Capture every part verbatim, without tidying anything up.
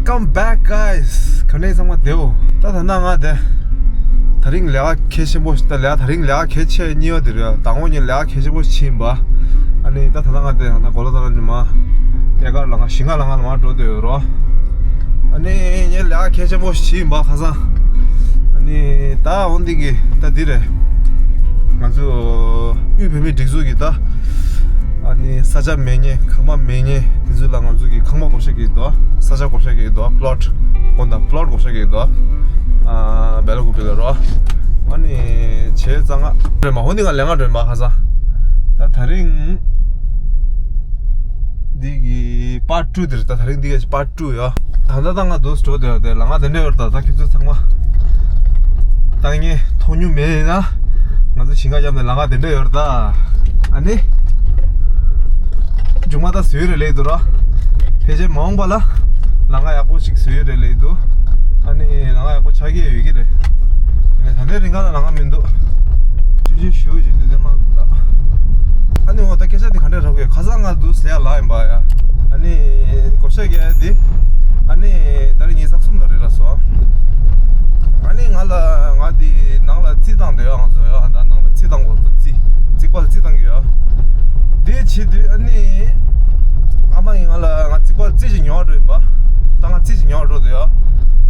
Welcome back, guys. ག་འདྲ་ཚང་མ་བདེ་པོ། ད་ད་ན་ང་དེ་ད་རིང་ལས་ཀ་གལ་ཆེན་པོ་ཞིག་ད་ལས་ད་རིང་ལས་ཀ་གལ་ཆེ་གཉིས་པ་དེ་རེད། ད་ངོ་ཉིན་ལས་ཀ་གལ་ཆེན་པོ་ཞིག་ཕྱིན་པ། ཨ་ནི་ད་ད་ན་ང་དེ་ད་གོ་ལ་ད་ལ་ནི་མ་ཡ་གར་ལ་ང་ཞིང་ཁ་ལ་ང་ལ་མ་འགྲོ་འདོད་ཡོད་རོ། ཨ་ནི་ངས་ལས་ཀ་གལ་ཆེན་པོ་ཞིག་ཕྱིན་པ་ཁ་སང་། ཨ་ནི་ད་འོན་ཏེ་གི་ད་འདི་རེད། ང་ཚོ་དབུས་བོད་མིའི་སྒྲིག་འཛུགས་ཀྱི་ད། ཨ་ནི་ས་ཆ་མེད་མཁན་ཁང་པ་མེད་མཁན་དེ་ཚོ་ལ་ང་ཚོ་གི་ཁང་པ་བགོ་བཤའ་གི་འདུག་ས་ཆ་བགོ་བཤའ་གི་འདུག plot དགོན་དང་plot བགོ་བཤའ་གི་འདུག་ཨ་བེ་ལ་ཀུ་པི་ལ་རོ། ཨ་ནི་བྱས་ཙང་ང་རེད་མ་འོ་འདི་ང་ལས་ང་རེད་མ་ཁ་སང་། ད་ད་རིང་འདི་གི་part two དེ་རེད། ད་ད་རིང་འདི་གི་part two ཡོད། ད་ལྟ་ད་ང་འདུག་སེ་འགྲོ་བསྡད་ཡོད་དེ་ལ་ང་དེ་འདྲ་ཡོད་རེད། ད་ད་ཁྱོད་ཚོ་ཚང་མ་ད་ངས་མཐོང་མྱོང་མེད་ཡིན་ན། ང་ཚོ་ཞིང་ཁ་བརྒྱབ་ནས་ལམ་ཁ་དེ་འདྲ་ཡོད་རེད་ད། ཨ་ནི། མཇུག་མ་ད་བཟོས་རེད་ལེགས་འདུག་ར། ཕལ་ཆེར་མ་འོངས་པ་ལ། ལམ་ཁ་ཡག་པོ་ཞིག་བཟོས་རེད་ལེགས་འདུག་ཨ་ནི་ལམ་ཁ་ཡག་པོ་ཆགས་ཀྱི་ཡོད་ཀྱི་རེད། ཡིན་ནའི་ད་ལྟའི་རིང་ག་ལ་ལམ་ཁ་མི་འདུག་ཅི་ཞིག་ཞུ་ཞིག་འདུག་དེ་མ་ལ། ཨ་ནི་འོ་ད་སྐད་ཆ་འདི་ག་འདྲ་རག་གི་ཁ་སང་ང་འདུག་ཟེར་ཡ་ལ་ཡིན་པ་ཡ། ཨ་ནི། བགོ་བཤའ་རྒྱག་ཡ་འདི། ཨ་ནི། ད་རེས་ཉིན་གསུམ་ལ་རེད་ལ་སོ། ཨ་ནི་ང་ལ་ང་འདི་ནང་ལ་རྩིས་བཏང་འདོད་ཡ་ང་ཚོ་ཡ་ད་ནང་ལ་རྩིས་བཏང་དགོས་རེད་རྩིས། རྩིག་པ་ལ་རྩིས་བཏང་གི་ཡོད། དེ་བྱེད་དུས་ཨ་ནི། ཨ་མ་ཡིས་ང་ལ་ང་རྩིག་པ་ལ་རྩིས་ཅིག་ཉོ་བ་འགྲོ་ཡིན་པ། ད་ང་རྩིས་ཅིག་ཉོ་བ་འགྲོ་འདོད་ཡ།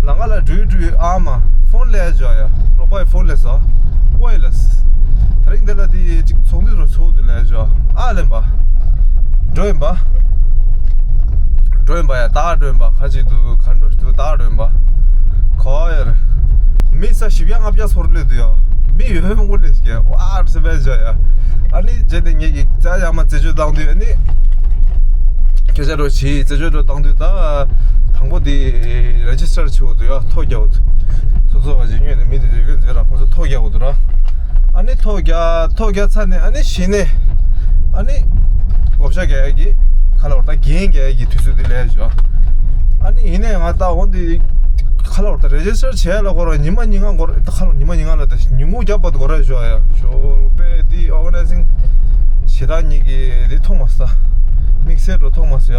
ལམ་ཁ་ལ་འགྲོ་འགྲོ་ཨ་མ་ཕོན་ལས་བྱོས་ཡ། རོགས་པ་ཡི་ཕོན་ལས་སོ། ཀོ་ཡི་ལས། ད་རིང་འདི་ལ་དེ་ཅིག་ཚོགས་འདུ་རུ་ཚོགས་འདུ་ལས་བྱོས་ཨ་ལེན་པ། འགྲོ་ཡིན་པ། འགྲོ་ཡིན་པ་ཡ་ད་འགྲོ་ཡིན་པ་ཁ་ཅིག་ཏུ་ག་འགྲོ་ཞིག་ཏུ་ད་འགྲོ་ཡིན་པ། གོ་ཡར། མི་ས་བཞི་བརྒྱ་ལྔ་བརྒྱ་སོར་ལས་དུ་ཡ། མི་ཡོད་མོ་ལས་ཀྱི་ཝར་སེ་བས་བྱ་ཡ། ཨ་ནི་རྗེས་ནས་ངེད་ཀྱི་རྩ་ཡ་མ་རྩད་གཅོད་བཏང་དུས་ཨ་ནི། སྐད་ཆ་རོ་བྱིས་རྩད་གཅོད་རོ་བཏང་དུས་ད། དང་པོ་དེ་རེ་ཇི་སི་ཊར་བྱེད་འོ་དུ་ཡ་ཐོ་རྒྱག་འོ་དུ། སོ་སོ་བ་ཇི་ཉོས་ནས་མི་དེ་དུས་ཀྱི་མཛད་ར་ཁོང་ཚོ་ཐོ་རྒྱག་འོ་དུ་ར། ཨ་ནི་ཐོ་རྒྱག་ཐོ་རྒྱག་ཚར་ནས་ཨ་ནི་གཞི་ནས། ཨ་ནི། བགོ་བཤའ་རྒྱག་ཡ་གི། ཁ་ལོར་ད་འགན་རྒྱག་ཡ་གི་དུས་ཚོད་དེ་ལས་བྱོས། ཨ་ནི་ཡིན་ནའི་ང་ད་འོ་འདི། ཁ་ལོར་ད་རེ་ཇི་སི་ཊར་བྱས་ལ་ཁོ་རང་ཉི་མ་ཉིན་གང་འགོར་ད་ཁ་ལོར་ཉི་མ་ཉིན་གང་ལ་ད་ཉིན་གུང་རྒྱབ་པ་འགོར་ར་བྱོས་ཡ། ཞོ་པས་འདི་ཨོ་ག་ནའི་ཛིང་། ཞེ་དྲག་ཉིད་ཀྱི་འདི་མཐོང་མ་ས། དམིགས་བསལ་འགྲོ་མཐོང་མ་ས་ཡ།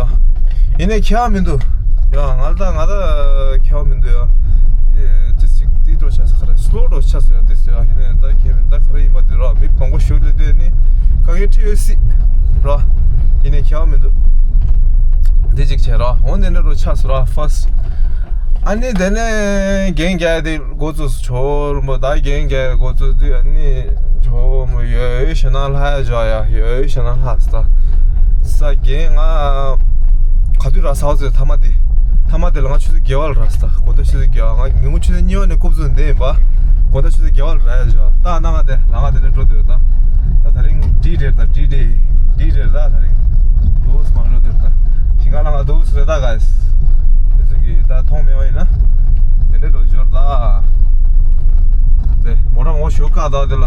ཡིན་ནའི་ཁྱད་པར་མི་འདུག་ཡ་ང་ད་ང་ད་ཁྱད་པར་མི་འདུག་ཡ། ཨེ་ཅི་ཞིག་འདི་འགྲོ་ཆ་ས་ག་རེ་སི་ལོ་འགྲོ་ཆ་ས་ཡ་འདི་ས་ཡ་ཡིན་ནའི་ད་ཁྱད་མི་ད་ག་རེ་ཡིན་པ་འདི་ར་མི་མང་པོ་ཞུགས་ལས་དེ་ནི་དཀའ་ངལ་འཕྲད་ཡོད་སྲིད་ར། ཡིན་ནའི་ཁྱད་པར་མི་འདུག་འདི་ཅིག་བྱས་ར་འོ་འདི་འདྲ་འགྲོ་ཆ་ས་ར་ཧྥ་སི། ཨ་ནི་དེ་ནས་རྒན་རྒྱལ་དེ་འགོ་བཙུགས་ཇོ་བོ་རིན་པོ་ད་རྒན་རྒྱལ་འགོ་བཙུགས་དུས་ཨ་ནི་ཇོ་བོ་རིན་པོ་ཡོད་ཡོད་ཞེ་ན་ལྷ་ཡ་ཇོ་ཡ་ཡོད་ཡོད་ཞེ་ན་ལྷ་ས་ས་རྒན་ང་ག་དུས་ར་ས་བ་ཚོས་ཐ་མ་དེ་ཐ་མ་དེ་ལ་ང་ཆུ་ཚོད་བརྒྱད་པ་ལ་ར་ས་ས་དགོང་དག་ཆུ་ཚོད་བརྒྱད་པ་ང་ཉིན་གུང་ཆུ་ཚོད་གཉིས་པ་ནས་རྐུབ་ཚུགས་འདི་ཡིན་པ་དགོང་དག་ཆུ་ཚོད་བརྒྱད་པ་ལ་ར་ཡ་ཇོ་ད་ན་ང་དེ་ལ་ང་དེ་ནས་འགྲོ་འདོད་ད་ད་ད་རིང་འདི་རེད་ད་འདི་རེད་འདི་རེད་ད་ད་རིང་འདུག་སེ་མ་འགྲོ་འདོད་ད་ཞིང་ཁ་ལ་ང་འདུག་སེ་རེད་ད་ག་ས། དེ་ཚོ་གིས་ད་མཐོང་མེད་པ་ཡིན་ན། དེ་འདྲ་འགྲོ་འབྱོར་ད། དེ་མོ་ཊ་ངོ་ཞུ་བཀག་ད་དེ་ལ།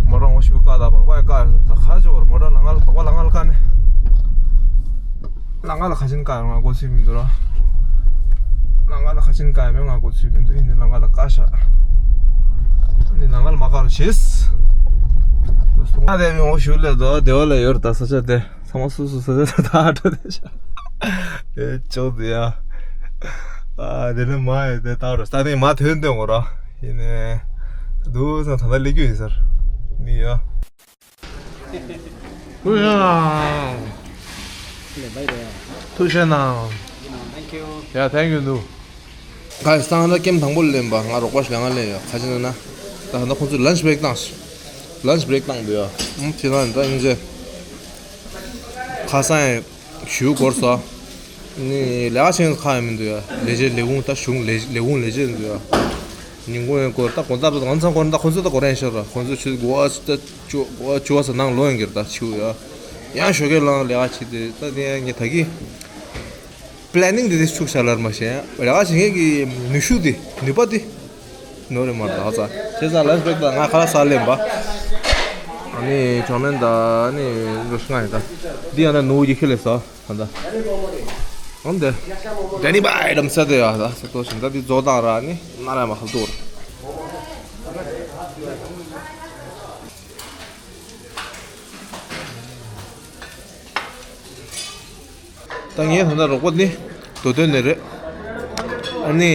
མོ་ཊ་ངོ་ཞུ་བཀག་ད་བག་པ་ཡ་བཀག་ཡོད་ད་ཁ་ཅོར་མོ་ཊ་ལ་ང་ལ་བག་པ་ལ་ང་ལ་བཀག་ནས། ལ་ང་ལ་ཁ་ཆེན་བཀག་ཡོད་ང་གོ་ཚུལ་མི་འདུག་ར། ལ་ང་ལ་ཁ་ཆེན་བཀག་ཡོད་མེད་ང་གོ་ཚུལ་མི་འདུག་ཡིན་ནའི་ལ་ང་ལ་བཀག་ཤག་ནི་ལ་ང་ལ་མ་བཀག་རུ་བྱེད། ང་དེ་མི་ངོ་ཞུ་ལས་དོ་དེ་བ་ལ་ཡོད་ར་ད་ས་ཆ་དེ། ཚང་མ་སུ་སུ་ས་ཆ་ད་ད་འགྲོ་དེ་ཤ། ཨེ་ཅོག་དེ་ཡ། ཨ་དེ་ནི་མ་ཡ་དེ་ད་རོ་ས་དེ་མ་ཐོན་དོན་གོ་ར། ཡིན་ནས། དུ་སང་ད་ད་ལེགས་རྒྱུ་ཡིན་སར། མི་ཡ། ཐུགས་རྗེ་གནང་། ཐུགས་རྗེ་གནང་། ཡ་thank you འདུག་ཁ་སང་ལ་ཀེམ་དང་པོ་ལེན་པ་ང་རོགས་པ་ཞིག་ལ་ང་ལེན་ཡོད་ཁ་ཅིག་ན་ན། ད་ད་ཁོང་ཚོས་lunch break བཏང་ཤག lunch break བཏང་འདུག་ཡ། ཨུམ་ཁྱེད་རང་ད་ཡིན་ཚེ། ཁ་སང་ཞུ་སྐོར་སོ། ནི་ལས་ཀ་བྱེད་ཁག་ཡང་མི་འདུག་ཡ། ལས་བྱེད་ལས་ཁུངས་ད་གཞུང་ལས་ལས་ཁུངས་ལས་བྱེད་འདུག་ཡ། ཉིན་གུང་ཡང་སྐོར་ད་དགོང་དག་ད་ང་ཚང་སྐོར་ད་ཁོང་ཚོ་ད་སྐོར་ཡང་ཤོར་ར་ཁོང་ཚོ་ཆུ་དགོ་བ་ད་ཆུ་དགོ་བ་ཆུ་བ་ས་ནང་ལོ་ཡང་གིར་ད་ཆུ་ཡ། ཡང་ཞོགས་ཀས་ལངས་ལས་ཀ་བྱེད་དེ་ད་དེ་ཡང་ངས་ད་གི planning དེ་དེ་ཤུགས་བྱ་ལར་མ་ཤེས་ཡ། ལས་ཀ་བྱེད་མཁན་གི་ནུས་ཤུགས་དེ་ནུས་པ་དེ། ནོར་རེ་མར་ད་ཚ། བྱས་ཙང་lunch break ད་ང་ཁ་ལག་ཟ་ལེན་པ། ཨ་ནི་ཅོ་མེན་ད་ཨ་ནི་འགྲོ་ཤི་ང་ཡིན་ད། འདི་ཡང་ན་ནུ་ཡི་ཁེ་ལེ་ཟ་ད། འོན་ཏེ། ཌེ་ནི་བའི་རམ་ས་དེ་ཡ་ད་ས་ཏོ་ཤིན་ད་འདི་རྫོགས་དང་ར་ནི་ན་ར་མ་ཧ་ཏོ་ར། ད་ངའི་ད་ལྟ་རོགས་པ་ནི། མདོ་སྟོད་ནས་རེད། ཨ་ནི།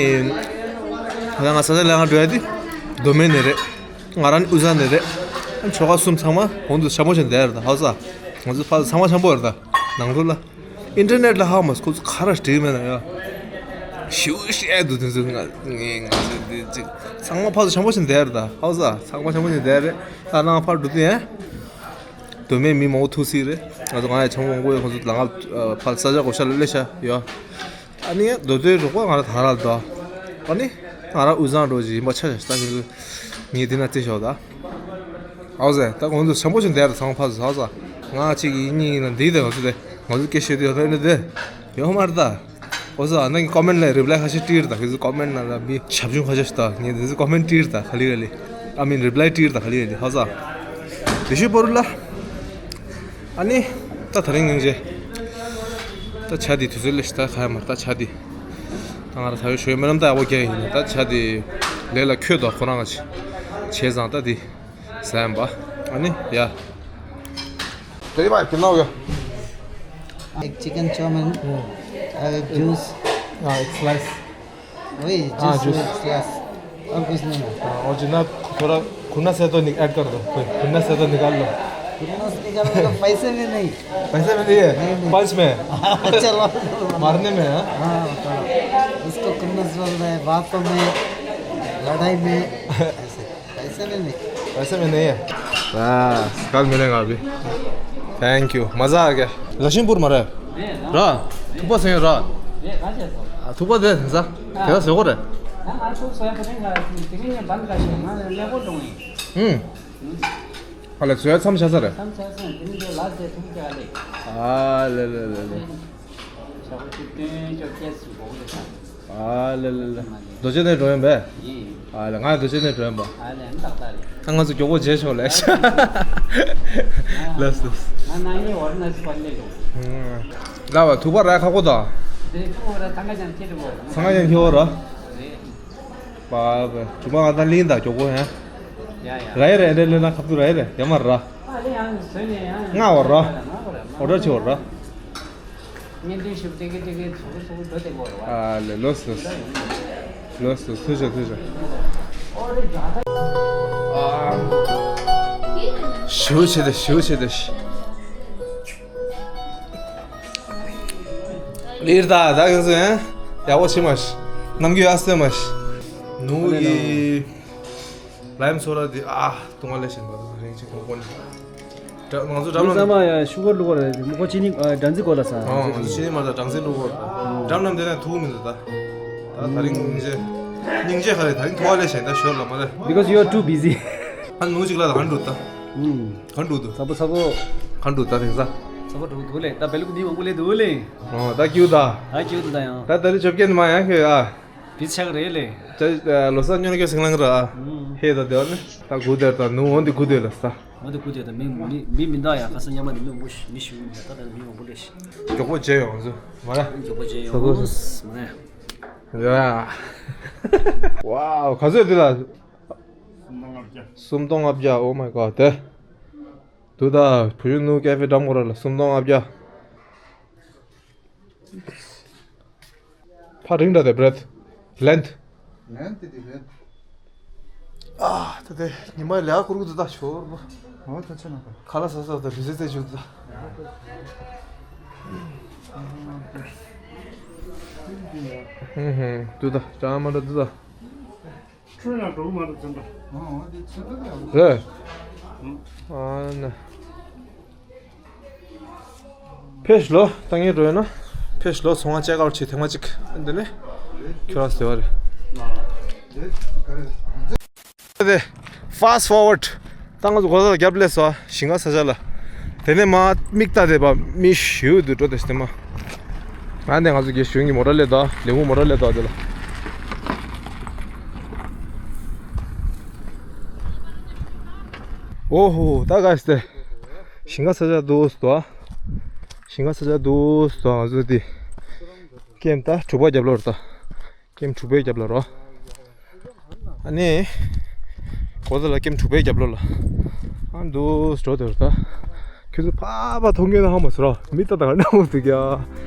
ད་ལྟ་ང་ས་ཆ་ལ་ང་འགྲོ་ཡ་དེ། མདོ་སྨད་ནས་རེད། ང་རང་ནི་དབུས་གཙང་ནས་རེད། ཨ་ནི་ཆོལ་ཁ་གསུམ་ཚང་མ་གོང་དུ་འཆམ་པོ་བྱས་བསྡད་ཡ་རེད་ད་ཧ་གོ་སོང་། ང་ཚོ་ཕར་ཚོ་ཚང་མ་འཆམ་པོ་རེད་ད། ནང་ལོགས་ལ། ཨིན་ཊར་ནེཊ་ལ་ཧ་མ་སོང་ཁོ་ཚོ་ག་རེ་བྲིས་མེད་ན་ཡ། ཞིའུ་ཤད་འདུག་དེ་ཚོ་ང་ངས་ང་ཚོ་འདི་ཅིག་ཚང་མ་ཕར་ཚོ་འཆམ་པོ་བྱས་བསྡད་ཡ་རེད་ད་ཧ་གོ་སོང་། ཚང་མ་འཆམ་པོ་བྱས་བསྡད་ཡ་རེད། ད་ནང་ཕར་འགྲོ་དུས་ཡ། མདོ་སྨད་མི་མང་པོ་ཐུག་སྲིད་རེད། ང་ཚོ་ང་ཡང་ཆང་འོང་དགོས་ཡོད། ཁོང་ཚོ་ལ་ང་ཕར་ས་ཆ་གོ་ཤ་ལ་སླེབས་ཤག་ཡོད། ཨ་ནི་མདོ་སྟོད་རོགས་པ་ང་རང་ད་ར་དོ། ཨ་ནི་ང་རང་དབུས་གཙང་འགྲོ་ཅིག་ཡིན་པ་ཆ་ཆ་ད་ཁྱོད་ཚོ་ངས་འདི་ན་རྩེ་ཞོག་ད། ཨའོ་ཟེ་ད་ཁོང་ཚོ་ཆང་པོ་ཞིག་འདེར་ཚང་ཕ་ཟ་ཟ། ང་གཅིག་ཡིན་གཉིས་ཡིན་ན་འདི་དེ་ང་ཚོ་དེ་ང་ཚོ་སྐད་བཤད་དུས་ཡོད་ད་ཨེ་ནི་དེ་ཡོད་མ་རེད་ད། ཨོ་ཟ་ཨ་ནི་ཀོ་མེན་ལ་རི་པ་ལའི་ཁ་ཤས་སྤྲིར་ད་ཁྱོད་ཚོ་ཀོ་མེན་ན་ལ་མི་ཞབས་ཞུ་ཁ་ཤས་ཤིག་ད་ངས་འདི་ཚོ་ཀོ་མེན་སྤྲིར་ད་ག་ལེ་ག་ལེ། ཨ་མིན་རི་པ་ལའི་སྤྲིར་ད་ག་ལེ་ག་ལེ་ཧ་ཟ། དེ་ཤུ་པོ་རུ་ལ། ཨ་ནི། ད་ད་རིང་སྙིང་རྗེ། ད་ཆ་དེ་དུས་ཚོད་ལས་ཤི་ད་ཁ་ཡ་མར་ད་ཆ་དེ། ད་ང་ར་ད་ཡོད་ཞོའི་མེ་ལམ་ད་ཡག་པོ་རྒྱག་ཡིན་ད་ཆ་དེ། ལས་ལ་ཁྱོད་དོ་ཁོ་རང་ང་བྱས་བྱས་ཙང་ད་དེ། ཟ་ཡམ་པ། ཨ་ནི་ཡ། तेरी बात कितना हो गया? एक चिकन चाउमीन, और एक जूस। हाँ, एक स्लाइस। वही हाँ, जूस जूस। में एक स्लाइस, और कुछ नहीं। हाँ, और जितना थोड़ा खुन्नस है तो नि-, ऐड कर दो। कोई खुन्नस है तो निकाल लो। खुन्नस निकालने का पैसे भी नहीं। पैसे भी नहीं है? नहीं, नहीं। पंच में है। चलो। मारने में है, हाँ? हाँ, थोड़ा। उसको खुन्नस बोलते हैं, बातों में, लड़ाई में, ऐसे। पैसे में नहीं। पैसे में नहीं है। बस, कल मिलेगा अभी। Thank you. मज़ा आ गया। लक्ष्मीपुर मा རེད། ར། ཐུག་པ་ཟེར་ཡོད་ར། ཨ། ཐུག་པ་དེ་ཟ། དེ་ད་ཟེར་གོ་རེད། ཨུམ། ཨ་ལེ་ཟོས་མཚམས་བཞག་ས་རེད། ཨ་ལེ་ལེ་ལེ་ལེ། ཨ་ལེ་ལེ་ལེ། རྡོ་རྗེ་གདན་འགྲོ་ཡིན་པས། ཨ་ལེ་ང་རྡོ་རྗེ་གདན་འགྲོ་ཡིན་པ། ད་ང་ཚོ་མགྱོགས་པོ་མཇལ་ཆོག་ལེ། ལགས་སོ། ལགས་པ་ཐུག་པ་རག་ཁག་པོ་དང་། ཚང་མ་ཡང་ཁྱེད་བོ་ར། པ་པ་ཇུ་མ་ང་ད་ལིང་དང་མགྱོགས་པོ་ཡང་། ར་ཡ་རེད་འདྲ་ལེ་ན་ཁ་ཐུག་ར་ཡ་རེད་ཡ་མ་ར། ང་བ་ར། ཨོ་ཌར་བྱེད་བ་ར། བརྙན་འཕྲིན་ཞིབ་ཏེ་གེ་ཏེ་གེ་ཚོ་གེ་ཚོ་གེ་འགྲོ་དེ་གོ་ར། ཨ་ལེ་ལོས་ལོས། ལོས་ལོས་ཐུ་ཤ་ཐུ་ཤ། ཞུ་ཆེ་དེ་ཞུ་ཆེ་དེ་ཤི། ལིར་ད་ད་ག་ཚོད་ཡང་ཡག་པོ་ཆེ་མ་ཤི། ནམ་རྒྱུན་ཡག་སེ་མ་ཤི། ནུ་ཡི། ལའི་མ་སོ་ཌ་དེ་ཨ་ཏུང་བ་ལེ་ཤན་པ་དང་རིང་ཆེ་གོང་གོན། ང་ཚོ་འགྲམ་ལ། ང་ཚོ་ཅི་ནི་མ་ད་སྦྲང་རྩི་གོ་ལ་ས། ཨ་ང་ཚོ་ཅི་ནི་མ་ད་སྦྲང་རྩི་བླུག་གོ། འགྲམ་ལ་འདི་ན་ཐུག་མི་འདུག་ད། ད་ད་རིང་སྙིང་རྗེ། སྙིང་རྗེ་ག་རེ་ད་རིང་ཐུག་པ་ལེ་ཤན་ད་ཞོར་ལ་མ་རེད། Because you are too busy. ཨ་ནུ་ཅིག་ལ་ད་ག་འགྲོ་ད། ག་འགྲོ་འདུག་ཚ་པོ་ཚ་པོ། ག་འགྲོ་ད་དེང་སང་། ཚ་པོ་འགྲོ་འདུག་ལེ་ད་བེ་ལུག་མི་མང་པོ་ལེ་འདུག་ལེ། ཨོ་ད་ཀྱུ་ད། ད་ཀྱུ་ད་ད་ཡང་། ད་ད་རི་ཆོབ་ཀྱན་མ་ཡང་ཁྱོད་ཨ། དེ་ཆགས་རེད་ལེ། ལོ་གསར་སྨྱོ་ནས་ཁྱོད་སེང་ལང་ར། ཧེ་ད་དེ་བ་ནི་ད་གུ་དེར་ད་ནུ་འོན་ཏེ་གུ་དེ་ལ་ས། འོན་ཏེ་གུ་དེ་ད་མི་མི་མི་མི་འདའ་ཡ་ཁ་ས་ཉམས་མ་ནི་མི་མོ་མི་ཞུ་མི་ད་ད་མི་མང་པོ་ལེ་ཤི། མགྱོགས་པོ་བྱས་ཡོང་ཚུ་མ་ར། མགྱོགས་པོ་བྱས་ཡོང་མ་ར། ཡ། ཝའོ་ག་ཚོད་དེ་ལ། སུམ་སྟོང་ལྔ་བརྒྱ། Oh my god དེ། དུ་ད་བུ་ཡུ་ནུ་ཀེ་ཧྥེ་འགྲམ་གོ་ར་ལ་སུམ་སྟོང་ལྔ་བརྒྱ། ཕ་རིང་འདྲ་དེ་བྲེད། ལེན་ཐི། ལེན་ཐི་དེ་བྲེད། ཨ་ད་དེ་ཉི་མ་ལས་ཀུ་རུ་དུ་ད་ཤོར་བ། ཨོ་ད་ཆ་ན་ད། ཁ་ལ་ས་ས་ད་ལུས་ཟེ་ཟེ་ཆུ་ད། ཧུམ་ཧུམ་དུ་ད་ཅང་མ་འདྲ་དུ་ད། ཁྱོད་ཡང་འགྲོ་གི་མ་རེད་ཟེར་འདྲ། རེད། ཨ་ན། ཕེ་ཤ་ལོ་ད་ངས་འགྲོ་ཡོད་ན། ཕེ་ཤ་ལོ་ཚོང་ང་ཅེག་ཨའུཊ་བྱེད་ཐེངས་མ་གཅིག་འདི་ནས་ཁྱོད་རང་ཟེར་བ་རེད། དེ་fast forward ད་ང་ཚོ་གོ་ས་ལ་རྒྱབ་ལས་སོ་ཞིང་ཁ་ས་ཆ་ལ། དེ་ནས་མ་མིག་ལྟ་དེ་པ་མི་ཞིའུ་དུ་འགྲོ་དེ་སྟེ་མ། ང་འདི་ང་ཚོ་རྒྱལ་གཞུང་གི་མོ་ཊ་ལས་དོ་ལེགས་མོ་མོ་ཊ་ལས་དོ་དེ་ལ། ཨོ་ཧོ་ད་ག་སྟེ། ཞིང་ཁ་ས་ཆ་དུ་སྟོ། ཞིང་ཁ་ས་ཆ་དུ་སྟོ་ང་ཚོ་དེ། ཀེམ་ད་དྲུག་པ་རྒྱབ་ལོར་ད། ཀེམ་དྲུག་པའི་རྒྱབ་ལ་རོ། ཨ་ནི། གོ་ས་ལ་ཀེམ་དྲུག་པའི་རྒྱབ་ལོ་ལ། ཨ་འདུག་འགྲོ་དེ་རུ་ད། ཁྱོད་ཚོ་ཕ་ཕ་མཐོང་གི་ན་ཧ་མ་སུ་ར། མི་ལྟ་ད་ག་ནང་མོ་ཟིག་ཡ།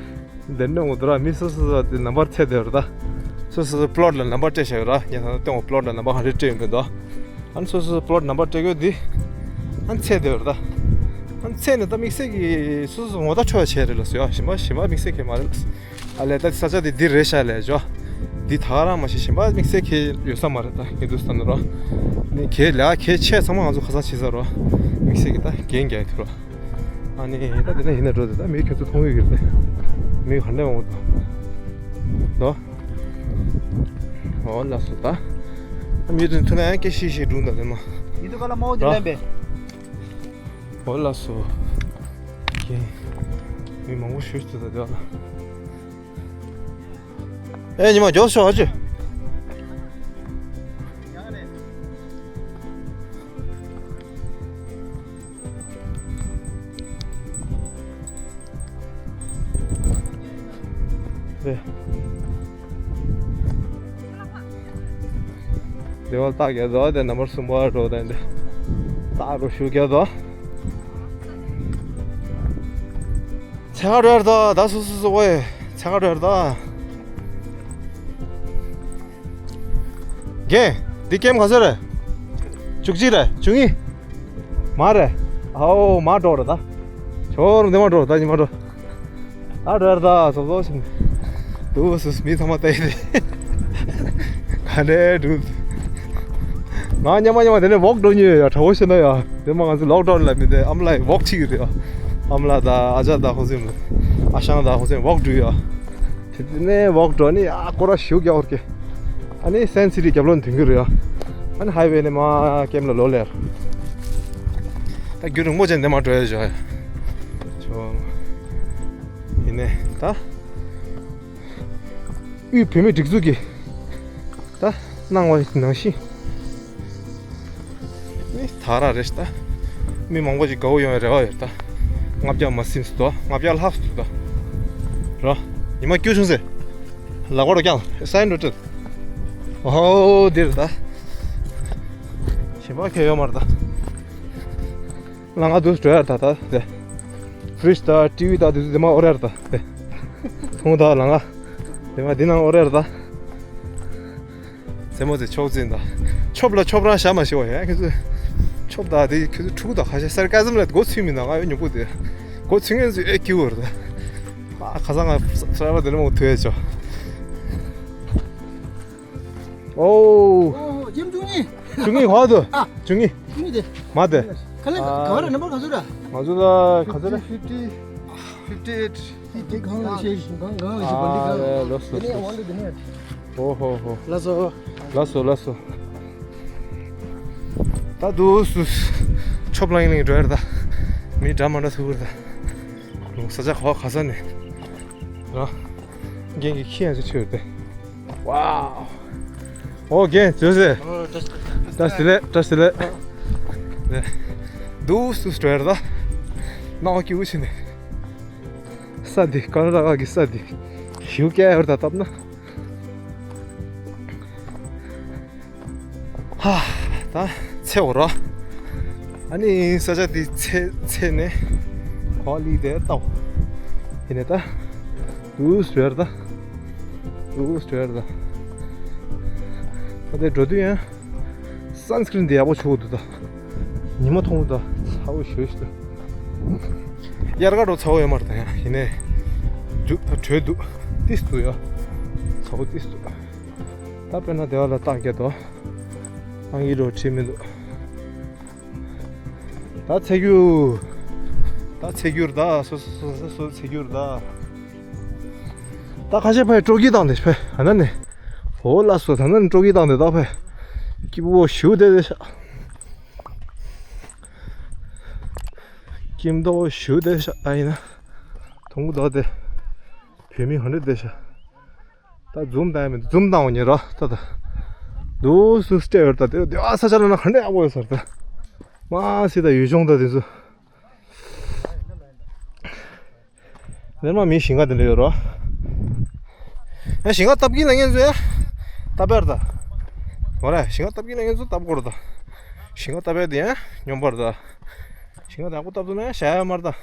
འདི་ནས་འོང་དུ་ར་མི་སོ་སོ་སོ་དེ་ནམ་བར་ཚད་དེ་ར་ད། སོ་སོ་སོ་པློཊ་ལ་ནམ་བར་སྤྲད་བཞག་ཡོད་ར། ངས་ད་ལྟ་སྟོན་པློཊ་ལ་ནམ་བར་ག་རེ་སྤྲད་ཡོད་མེད་དོ། ཨ་ནི་སོ་སོ་སོ་པློཊ་ནམ་བར་སྤྲད་དགོས་དེ། ཨ་ནི་ཚད་དེ་ར་ད། ཨ་ནི་ཚད་ནས་ད་དམིགས་བསལ་གྱི་སོ་སོ་སོ་ངོ་ད་འཕྲོད་བྱས་རེད་ལ་སོ་ཡ། གཞན་པ་གཞན་པ་དམིགས་བསལ་གྱི་མ་རེད་ལ། ཨ་ལས་ད་ས་ཆ་དེ་འདི་རེད་ཤག་ལས་ཇོ། འདི་ད་ག་རང་མ་ཤེས་གཞན་པ་དམིགས་བསལ་གྱི་ཡོད་ས་མ་རེད། ད་ངས་འདུག་བསམ་ན་རོ། ནི་གལ་ལ་གལ་ཆེ་ཚང་མ་ང་ཚོ་ཁ་སང་བྱས་ས་རོ། དམིགས་བསལ་གྱི་ད་འགན་རྒྱག་ཡ་དེ་རོ། ཨ་ནི་ད་དེ་ན་ཡིན་ན་འགྲོ་དེ་ད་མི་ཁྱོད་ཚོ་མཐོང་ཡོད་ཀྱི་རེད། མི་ག་འདྲ་འོང་དོ། འོ་ལགས་སོ་ད། མི་དེ་ཐུག་ན་ཡང་སྐད་ཤིག་ཤིག་སྒྲུང་ད་དེ་མ། ཡིན་དུ་ག་ལ་མའོ་དེ་ལན་པས། འོ་ལགས་སོ། ཀྱེ། མི་མང་པོ་ཞུ་ཞུ་ད་དེ་བ་ལ། ཨེ་ཉི་མ་མགྱོགས་ཤོག་ཨ་ཅེ། དེ་བ་ལྟག་རྒྱ་དོ། དེ་ནམ་བར་གསུམ་པ་འགྲོ་དེ་འདི་ལྟག་རུ་ཞུ་རྒྱ་དོ། ཚེ་ག་རེད་ད། ད་སུ་སུ་སུ་ཝེ་ཚེ་ག་རེད་ད། རྒན། འདི་ཀེམ་ག་ཚོད་རེད། བཅུ་གཅིག་རེད། བཅུ་གཉིས། མ་རེད། ཨའོ་མ་འགྲོ་རེད་ད། ཁྱོད་འདི་མ་འགྲོ་ད་ཉི་མ་འགྲོ། ད་འགྲོ་ད་བཟོ་བཟོ་ཞིག་འདུག་སུ་མི་ཚང་མ་བལྟས་ཏེ། ག་འདྲས་འདུག་ང་ཉི་མ་ཉི་མ་དེ་ནས་ཝོག་འགྲོ་མྱོང་ཡོད་ཡ། དྲ་བོ་ཤེས་ན་ཡ། དེ་མ་ང་ཚོ་ལོག་ཌའོན་ལ་མི་དེ་ཨམ་ལགས་ཝོག་བྱེད་ཀྱི་རེད་ཡ། ཨམ་ལགས་དང་ཨ་ཅག་དང་ཧོ་ཟིན། ཨ་ཞང་དང་ཧོ་ཟིན་ཝོག་འགྲོ་ཡ། དེ་ནས་ཝོག་འགྲོ་ནི་ཨ་སྐོར་ར་ཞུ་རྒྱག་བར་གྱི། ཨ་ནི་སན་སི་ཊི་རྒྱབ་ལོགས་མཐུན་གྱི་རེད་ཡ། ཨ་ནི་ཧའི་ཝེ་ནས་མ་ཀེམ་ལ་ལོག་ལེར། ད་རྒྱུན་རིང་པོ་ཅན་དེ་མ་འགྲོ་ཡ་བཞག་ཡ། ཡིན་ནས་ད། དབུས་བོད་མིའི་སྒྲིག་འཛུགས་ཀྱི་ད་གནང་བ་ནང་བཞིན། ནི་ད་ར་རེད་ད། མི་མང་པོ་ཅིག་དགའ་བོ་ཡོང་བའི་རེ་བ་ཡོད་ད། ལྔ་བརྒྱ་མ་ཟིན་སུ་དོ། ལྔ་བརྒྱ་ལྷག་སུ་དོ། ར། ཉི་མ་སྐྱོ་བྱུང་ཟེར། ལག་པར་ཀྱང་སའིན་རུ་སྤྲད། ཨོ་འདིར་ད། གཞན་པ་ཁྱོད་ཡོད་མ་རེད་ད། ལ་ང་དུས་འགྲོ་ཡར་ད་ད་དེ། ཕྲིཇ་ད་ཊི་ཝི་ད་དུས་དེ་མ་ཨོ་རེར་ད་དེ། ཐུང་ད་ལ་ང་། དེ་མ་དེ་ནང་ཨོ་རེར་ད། རྩེད་མོ་དེ་ཆོག་འཛིན་ད། ཆོབ་ལ་ཆོབ་རང་བྱ་མ་ཤེས་བ་ཡ་ཁྱེད་ཚོས། ཆོབ་ད་དེ་ཁྱེད་ཚོ་ཕྲུ་གུ་ད་ཁ་ཤས་སར་ཀ་ཟམ་ལ་མགོ་ཚོས་མི་ན་ང་ཡོད་ཉོ་པོ་དེ། མགོ་ཚོས་ངན་ཚོས་ཨེ་ཀྱི་བར་ད། ཨ་ཁ་སང་ང་སར་བ་དེ་ལ་མོ་ཐུ་ཨེ་ཆོ། ཨོ། ཨོ་ཇེམ་བཅུ་གཉིས། བཅུ་གཉིས་ག་བ་དུ། ཨ། བཅུ་གཉིས། བཅུ་གཉིས་དེ། མ་དེ། ག་ལ་ག་བ་ར་ནམ་བར་ག་ཚོད་ར། ང་ཚོ་ལ་ག་ཚོད་ར། ཕིབ་ཊི། ཕིབ་ཊི་ཨེ་ཊི། དེ་གང་ལ་ཤེས་གང་གང་ལ་ཤེས་པ་འདི་གང་ལ། ཨ་ལོ་སོ་དེ་ནས་ཝང་དུ་དེ་ནས། ཨོ་ཧོ་ཧོ། ལ་སོ། ལ་སོ་ལ་སོ། ད་དུ་སུ། ཆོབ་ལང་ལིང་འགྲོ་ཡར་ད། མི་འདྲ་མ་འདྲ་ཐུག་གི་རེད་ད། ལུང་ས་ཆ་ག་བ་ག་ས་ནས། ར། རྒན་གྱི་ཁྱི་ཡང་ཚོ་ཆེ་བ་དེ། ཝའོ། ཨོ་རྒན་ཇོ་སེ། ཨོ་བཀྲ་ཤིས་བདེ་ལེགས། བཀྲ་ཤིས་བདེ་ལེགས། ནས། འདུག་སུ་སྤྲོ་ཡར་ད། ནང་སྐྱིད་པོ་ཆེ་ནས། ས་འདི་ཀ་ན་ཌ་ག་གི་ས་འདི། ཞིའུ་སྐྱ་ཡར་ད་བཏབ་ན། ཧ། ད་ཚེ་འོ་ར། ཨ་ནི་ས་ཆ་འདི་ཚེ་ཚེ་ནས་གོ་ལི་དེ་ལྟ་བུ། ཡིན་ནས་ད། འདུག་སྤྲོ་ཡར་ད། འདུག་སྤྲོ་ཡར་ད། ད་དེ་འགྲོ་དུས་ཡང་སན་སི་ཀྲིན་དེ་ཡག་པོ་བྱུག་འདུག་ད། ཉི་མ་མཐོང་ད་ཚ་བོ་ཞོ་ཞིག་ད། དབྱར་ཁ་འགྲོ་ཚ་བོ་ཡོད་མ་རེད་ད་ཡང་ཡིན་ནས། འཇུ་ད་བྲོས་འདུག་ཏིས་འདུག་ཡ། ཚ་བོ་ཏིས་འདུག་ད་དཔེར་ན་དེ་བ་ལ་རྟགས་རྒྱག་དོ། ཨང་ཡི་རོ་བྲིས་མི་འདུག་ད་ཚེ་གྱུར། ད་ཚེ་གྱུར་ད་སོ་སོ་སོ་སོ་སོ་ཚེ་གྱུར་ད། ད་ཁ་ཤས་ཕའི་སྤྲོ་སྐྱིད་བཏང་དེ་ཕའི་ཨ་ན་ནས། འོ་ལ་སོ་ད་ན་ནས་སྤྲོ་སྐྱིད་བཏང་དེ་ད་ཕའི། སྐྱིད་པོ་ཞུ་དེ་དེ་ཤ། སྐྱིད་མདོག་ཞུ་དེ་ཤ་ཨ་ཡིན་ན། དུང་གུ་དོ་དེ། བོད་མི་ཧོན་རེད་དེ་ཤ། ད་འཛུམ་བཏང་ཡ་མེད་འཛུམ་བཏང་འོ་ཉེ་ར་ད་ད། འདུག་སུ་སྤྲད་ཡོད་ད་དེ་དེ་ཨ་ས་ཆ་ལ་ན་ཧ་འདྲེ་ཨ་བོ་ཡོད་ཟེར་ད། མ་སི་ད་ཡུལ་ལྗོངས་ད་དེ་ཚོ། ནེར་མ་མི་ཞིང་ཁ་དེ་འདྲ་ཡོད་ར། ཡ་ཞིང་ཁ་བཏབ་ཀྱིན་ལ་ངན་ཚོ་ཡ། བཏབ་པར་ད། མོ་ར་ཞིང་ཁ་བཏབ་ཀྱིན་ལ་ངན་ཚོ་བཏབ་དགོས་ར་ད། ཞིང་ཁ་བཏབ་ཡ་དེ་ཡ་སྙོམས་པར་ད། ཞིང་ཁ་དང་པོ་བཏབ་ཐུབ་ན་ཡ་བྱ་ཡ་མར་ད།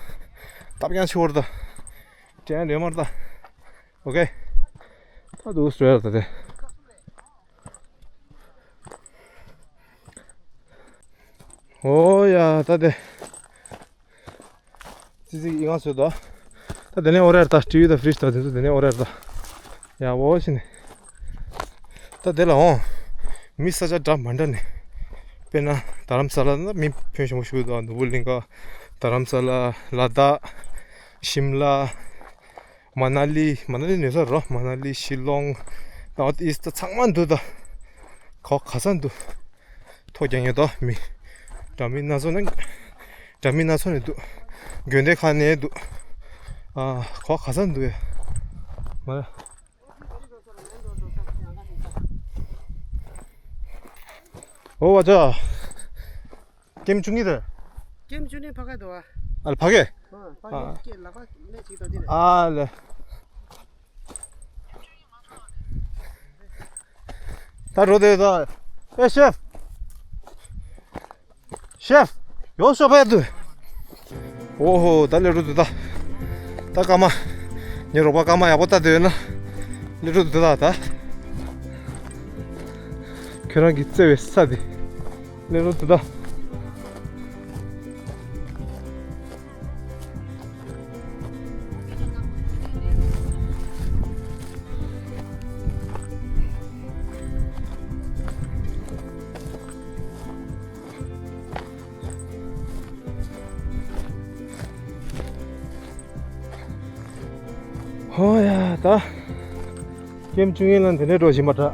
བཏབ་ཀྱང་ཆུ་བར་ད། དྲན་རེ་མར་ད། ཨོ་ཁེ། ད་འདུག་སེ་རེད་ད་དེ། ཨོ་ཡ་ད་དེ། ཙི་ཙི་ཡིན་ང་སོད་དོ། ད་དེ་ནས་ཨོ་རེད་ད། ཊི་ཝི་དང་ཕི་རིཇ་དང་དེ་ཚོ་དེ་ནས་ཨོ་རེད་ད། ཡ་བོ་ཞིག་ནས། ད་དེ་ལ་འོང་། མི་ས་ཆ་འདྲ་མི་འདྲ་ནས། དཔེར་ན་རྡ་རམ་ས་ལ་ན་མི་ཕོན་ཆེན་པོ་ཞིག་འདུག་ནོར་བུ་གླིང་ག་རྡ་རམ་ས་ལ། ལ་དྭགས། ཤིམ་ལ། མ་ན་ལི། མ་ན་ལི་ནས་ས་རོ། མ་ན་ལི། ཤི་ལོང་། ནོར་ཐི་ཨིསྟ་ཚང་མ་འདུག་ད། ག་ག་ས་འདུག་ཐོ་རྒྱག་མཁན་དང་མི། འདྲ་མི་སྣ་ཚོགས་ནས། འདྲ་མི་སྣ་ཚོགས་ནས་འདུག་དགོན་སྡེ་ཁག་ནས་འདུག་ཨ། ག་ག་ས་འདུག་ཡ། མ། ཨོ་བ་ཅག་ཀེམ་བཅུ་གཉིས་རེད། ཀེམ་བཅུ་གཉིས་ཕ་ག་འདུག་ཨ། ཨ་ལ་ཕ་གི། ཨ། ཕ་གི་ཀེ་ལ་ཕ་གི་ལས་ཅིག་དང་དེ་རེད། ཨ་ལེ། ད་འགྲོ་དེ་ད། ཨེ་ཤེཕ། ཤེཕ། ཡོ་ཤོ་ཕེ་དུ། ཨོ་ཧོ་ད་ལེ་རུ་དུ་ད། ད་ཀ་མ། ངའི་རོགས་པ་ཀ་མ་ཡག་པོ་ད་དེ་ཡོད་ན། ལེ་རུ་དུ་ད་ད། ཁྱོད་རང་གི་བརྩེ་བའི་ས་དེ། ལེ་རུ་དུ་ད། ཧོ་ཡ་ད། ཀེམ་བཅུ་གཉིས་ལ་འདི་ནས་འགྲོ་བཞིན་པ་འདྲ།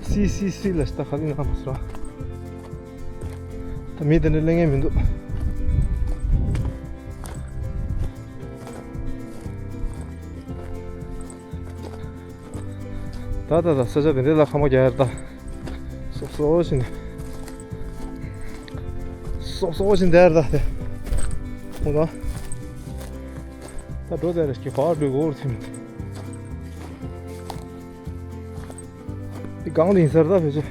སི་སི་སི་ལ་ཤི་ད་ག་ལི་ན་མ་སོ། ད་མི་དེ་འདྲ་གླེང་ངེས་མི་འདུག་ད་ད་ད་ས་ཆ་དེ་འདྲ་ལ་ཁ་མོ་རྒྱག་ཡར་ད། སོག་སོག་བཞིན། སོག་སོག་བཞིན་དེར་ད་དེ། ཁོང་ད། ད་འགྲོ་དེ་རེ་ཀྱི་ག་འགྲོ་གོ་ར་ཐིམ། དེ་གང་ལ་ཡིན་ཟེར་ད་ཕལ་ཆེར།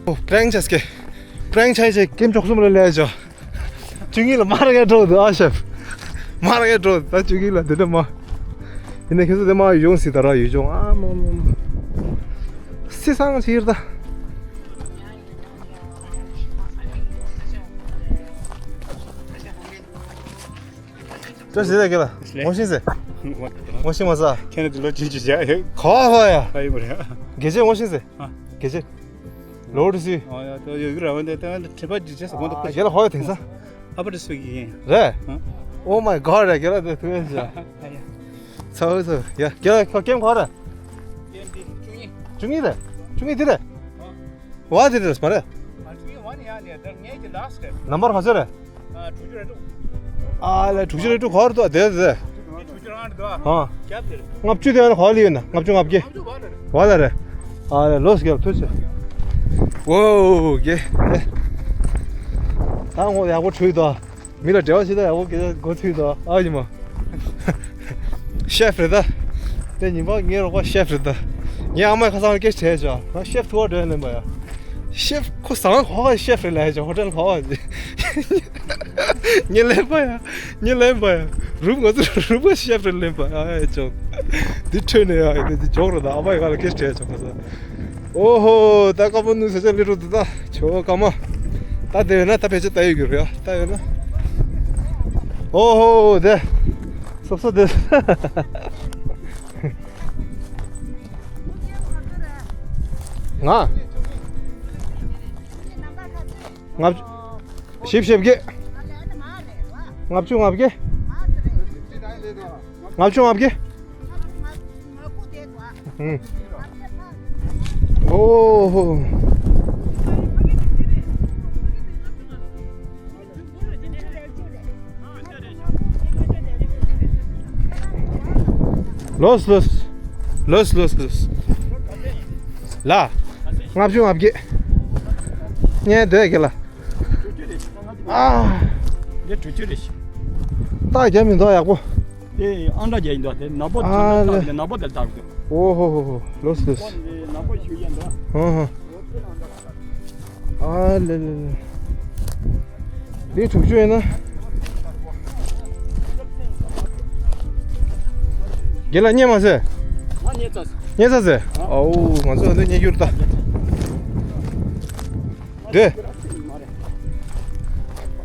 ཨོ། པྲེང་ཆས་ཀྱི། པྲེང་ཆས་ཀྱི་ཀེམ་བཅུ་གསུམ་ལ་སླེབས་བྱུང་། བཅུ་གཉིས་ལ་མར་ངས་འགྲོ་འདུག་ཨ་ཤེབ། མར་ངས་འགྲོ་འདུག་ད་བཅུ་གཉིས་ལ་འདི་འདྲ་མ། ཡིན་ན་ཁྱེད་ཚོ་དེ་མ་ཡོང་སྲིད་ད་ར་ཡུལ་ལྗོངས་ཨ་མ་མ་མ། སི་སང་ཕྱིར་ད། 这是在给了，我现在，我先我啥？现在都老进去家，哎，好好呀。还有不是？给这我现在，啊，给这，罗的是，哦呀，都有一个人问的，但是这把直接什么都不啊，给了好有挺上。啊，不是随意。对，嗯，Oh my God，给了这推一下，哎呀，操一操，也给了，给给好了。中意的，中意的嘞。 ཝ་དེ་རེད་མ་རེད། ཨ་ཁྲུ་ཡི་ཝ་ནི་ཡ་ནི་དེར་ངེད་ཀྱི་ལ་སི་ཊི་རེད། ནམ་བར་ག་ཚོད་རེད། ཨ་དྲུག་ཅུ་རེ་དྲུག་ཨ་ལས་དྲུག་ཅུ་རེ་དྲུག་ག་རེ་འདུག་དེ་དེ། དྲུག་ཅུ་རང་རེད་འདུག་ཨ། རྒྱབ་དེ་རེད། ལྔ་བཅུ་དེ་ཡང་ག་ལ་ཡོད་ན་ལྔ་བཅུ་ང་བརྒྱད། ལྔ་བཅུ་ཝ་ལ་རེད། ཝ་ལ་རེད། ཨ་ལས་ལོས་རྒྱབ་ཐུག་ཆེ། ཝོ་རྒྱལ་དེ། ད་ངོ་ཡག་པོ་བྲུས་དོ། མི་ལ་འབྲེལ་བ་བྱེད་ད་ཡག་པོ་སྐད་ཆ་གོ་ཐུབ་དོ་ཨ་ཡིན་མ། ཤེབ་རེད་ད། དེ་ཉིན་པ་ངའི་རོགས་པ་ཤེབ་རེད་ད། ངའི་ཨ་མས་ཁ་སང་སྐད་ཆ་དྲིས་བྱ། ང་ཤེབ་ཐུག་པ་འགྲོ་ལེན་པ་ཡ། ཤེབ་ཁོ་ཟང་གོ་ག་ཤེབ་རེད་ལབ་བྱ་ཧོ་ཊེལ་གོ་ག་ངའི་ལེན་པ་ཡ། ངའི་ལེན་པ་ཡ། རུབ་ང་ཚོ་རུབ་པ་ཤེབ་རེད་ལེན་པ་ཨ་ཡ་ཅོག་འདི་ཁྲོད་ནས་ཡ་འདི་ཅོག་རེད་ད། ཨ་མས་ང་ལ་སྐད་ཆ་དྲིས་བྱ་ཁ་སང་། ཨོ་ཧོ། ད་ཀ་པོ་ནུ་ས་ཆ་ལི་རུ་དུ་ད་ཆོ་ཀ་མ། ད་དེ་ཡོད་ན་ད་ཕལ་ཆེར་ད་ཡོད་རྒྱུ་རེད་ད་ཡོད་ན། ཨོ་ཧོ་དེ། སོབ་སོ་དེ། ང་། ང་། ཞིབ་ཞིབ་གི། ལྔ་བཅུ་ང་བརྒྱད། ལྔ་བཅུ་ང་བརྒྱད། ཨུ། ཨོ་ཧོ། ལོས་ལོས། ལོས་ལོས་ལོས། ལ། ལྔ་བཅུ་ང་བརྒྱད། ངས་འདོད་གི་ལ། ཨ། འདི་དྲུག་ཅུ་རེད་ཤག་རྟགས་རྒྱབ་མི་འདུག་ཡག་པོ། དེ་ཨང་གྲངས་རྒྱག་ཡིན་འདུག་དེ་ནག་པོ་ཨ་ལེ། ནག་པོ་དེ་ལྟར་འདུག་ཨོ་ཧོ་ཧོ་ཧོ། ལོས་ལོས། ཁོ་འདི་ནག་པོ་ཞུ་ཡ་འདུག་ཧོ་ཧོ། ཨ་ལེ་ལེ་ལེ། འདི་དྲུག་ཅུ་ཡིན་ན། རྒན་ལགས་རྙེད་མ་སོང་། ང་རྙེད་ཚར་སོང་། རྙེད་ཚར་སོང་། ཨོ། ང་ཚོ་འདི་རྙེད་རྒྱུ་རེད་ད། འདི།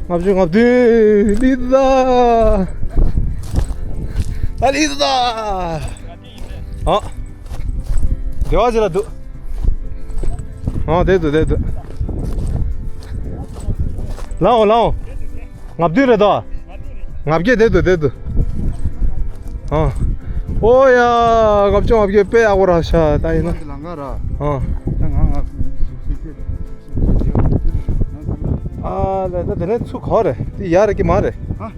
ལྔ་བཅུ་ང་བདུན། ལི་ད། ཨ་ལི་ད། ཨ། བདེ་བ་ཅིག་ལ་འདུག་ཨ། བསྡད་འདུག་བསྡད་འདུག་ལའོ་ལའོ། ལྔ་བདུན་རེད་དོ། ལྔ་བརྒྱད་བསྡད་འདུག་བསྡད་འདུག་ཨ། ཨོ་ཡ། ལྔ་བཅུ་ང་བརྒྱད་དཔེ་ཡག་པོ་ར་ཤ་ད་ཡིན་ན། ལང་ཀ་ར། ཨ། ད་ང་ང་། ཨ་ལས་ད་དེ་ནས་ཚུར་ག་རེད། དེ་ཡར་རེད་ཀྱི་མར་རེད། ཨ།